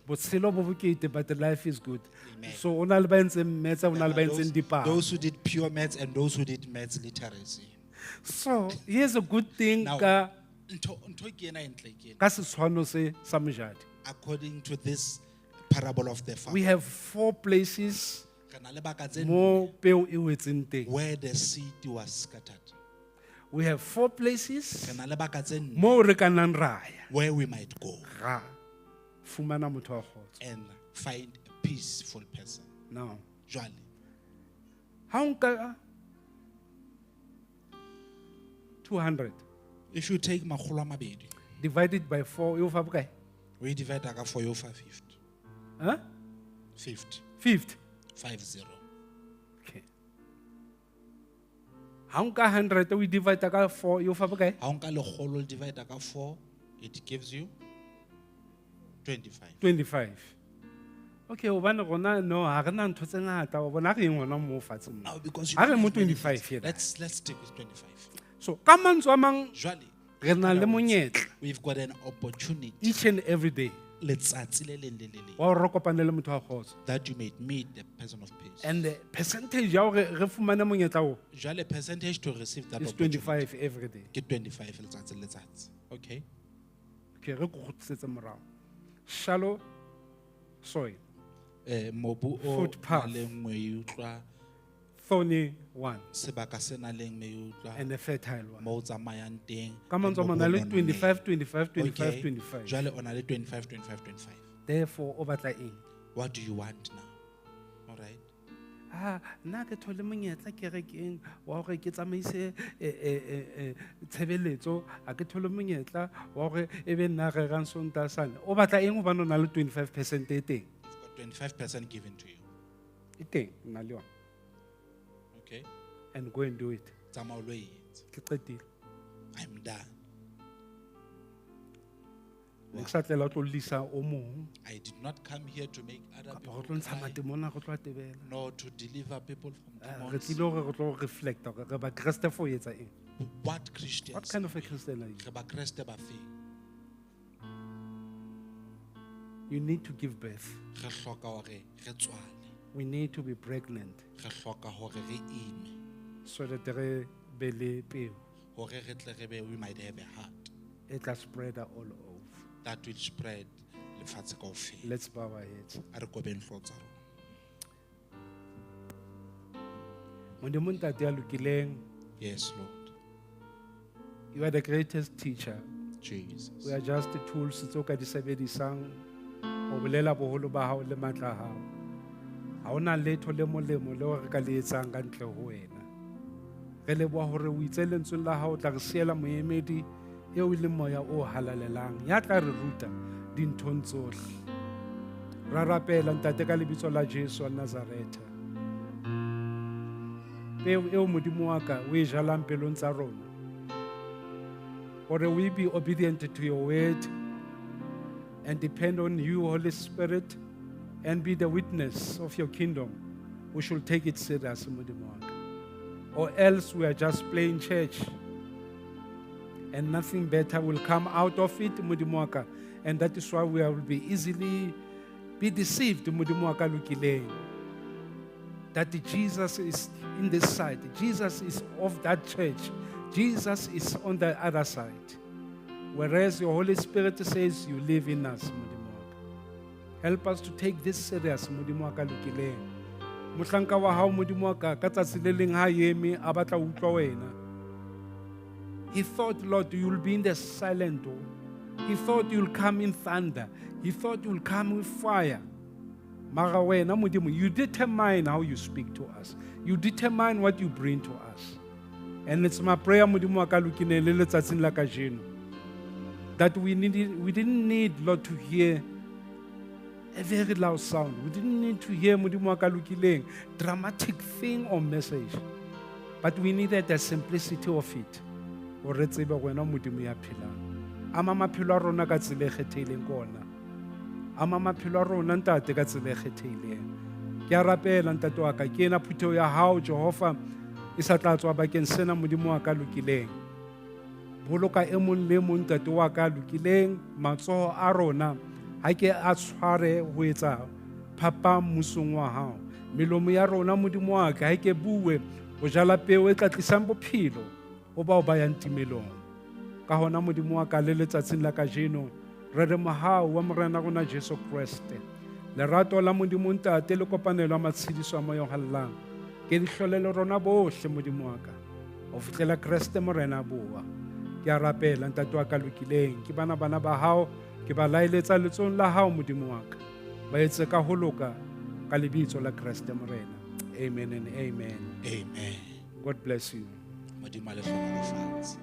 botshelo bo bokete but life is good. Amen. So o na le ba entseng maths, o na le ba Those, entseng dipalo. those who did pure maths and those who did maths literacy. So here's a good thing Now, ka ntho ke ena e ntle ke ena. ka setshwano se sa mojadi. According to this parable of the farmer, We have four places re na le baka tse nne mo peo e wetseng teng. where the seed was scattered. We have four places Re na le baka tse nne mo re ka nnang ra ya where we might go ra fumana motho wa kgotso. and find a peaceful person. Now, Jwale, ha o nka 200 if you take makgolo a mabedi, divided by 4 e o fa bokae? o e divide ka four, e o fa 50. Huh? 50. 50. 50. Okay. Ha o nka 100 o e divide ka 4 e o fa bokae? Ha o nka lekgolo le divide ka four, it gives you 25. 25. Okay, hobane rona no ha re na ntho tse ngata wa bona ha re eng hona moo fatshe moo. Now, because you Ha re don't mo have many 25 things, here. Let's stick with 25. So ka mantswe a mang Jwale re na le monyetla we've got an opportunity each and every day letsatsi le leng le le leng wa hore re kopane le motho wa kgotso. that you may meet the person of peace. And the percentage ya hore re fumane monyetla oo Jwale percentage to receive that is opportunity 25 every day. ke 25 letsatsi le letsatsi. Okay. Okay, re ko kgutlisetse morao. Shallow soil, Mobu o Footpath. nang le meutlwa, thorny one sebaka se nang le meutlwa, and a fertile one. mo o tsamayang teng. Ka le mantswe a mobu mang, o na o le nonneng. 25, 25, 25, Okay. 25. Jwale o na le 25, 25, 25. Therefore, o batla eng? What do you want now? All right. Ah, nna ke thole monyetla kerekeng wa hore ke tsamaise tshebeletso, ha ke thole monyetla wa hore e be nna rerang Sontaha sane. O batla eng hobane o na le 25% e teng? You've got 25% given to you. E teng, nna le yona. Okay. And go and do it. Tsamaya o lo e etsa. Ke qetile. I'm done. Ne ke sa tlela ho tlo llisa o mong. I did not come here to make other Kapa ho people tlo ntsha cry, matemona, re tlo a tebela. nor to deliver people from Re demons. tlile hore re tlo reflect hore re Bakreste for ho etsa eng. What Christians? What kind of a Christian are you? Re Bakreste ba feng? You need to give birth. Re hloka hore re tswale. We need to be pregnant Re hloka hore re ime. so that re be le peo Hore re tle re be, we might have a heart e tla spread-a all over. that will spread lefatshe kaofela. Let's bow our heads. A re kobeng hlooho tsa rona. Modimo Ntate ya lokileng, Yes, Lord. you are the greatest teacher. Jesus. We are just the tools tseo ka di sebedisang ho bolela boholo ba hao le matla a hao. Ha hona letho le molemo leo re ka le etsang ka ntle ho wena. Re leboha hore o itse lentsweng la hao o tla re siela moemedi eo e leng moya o halalelang ya tla re ruta dinthong tsohle. Ra rapela ntate ka lebitso la Jesu wa Nazaretha. Peo eo Modimo wa ka o e jalang pelong tsa rona. Hore we be obedient to your word and depend on you, Holy Spirit, and be the witness of your kingdom. We should take it serious, Modimo wa ka. Or else we are just playing church and nothing better will come out of it, Modimo wa ka. And that is why we will be easily be deceived, Modimo wa ka lokileng. That Jesus is in this side, Jesus is of that church, Jesus is on the other side. Whereas your Holy Spirit says you live in us, Modimo wa ka. Help us to take this serious, Modimo wa ka lokileng. Mohlanka wa hao, Modimo wa ka, ka tsatsi le leng ha a eme, a batla ho utlwa wena. He thought, Lord, you'll be in the silent door. He thought you'll come in thunder. He thought you'll come with fire. Mara wena Modimo, you determine how you speak to us. You determine what you bring to us. And it's my prayer, Modimo wa ka lokileng, le letsatsing la kajeno, that we didn't need, Lord, to hear a very loud sound. We didn't need to hear Modimo wa ka lokileng, dramatic thing or message. But we needed the simplicity of it. Hore re tsebe wena Modimo ya phelang. Ama maphelo a rona ka tsela e kgethehileng ke ona. Ama maphelo a rona ntate ka tsela e kgethehileng. Ke a rapela ntate wa ka, ke ena phutheho ya hao Jehova e sa tla tswa bakeng sena Modimo wa ka lokileng. Boloka e mong le e mong ntate wa ka lokileng, matsoho a rona ha ke a tshware ho etsa phapang mmusong wa hao. Melomo ya rona Modimo wa ka ha ke bue ho jala peo e tla tlisang bophelo ho bao ba yang timelong. Ka hona Modimo wa ka le letsatsing la kajeno re re mohau wa Morena rona Jesu Kreste, lerato la Modimo Ntate le kopanelo ya matshediso a moya o hallang ke di hlolele rona bohle Modimo wa ka ho fihlela Kreste Morena a boa. Ke a rapela ntate wa ka lokileng, ke bana bana ba hao ke ba laeletsa letsohong la hao Modimo wa ka, ba etse ka ho loka ka lebitso la Kreste Morena. Amen and amen. Amen. God bless you. Modimo a le hlohonolofatse.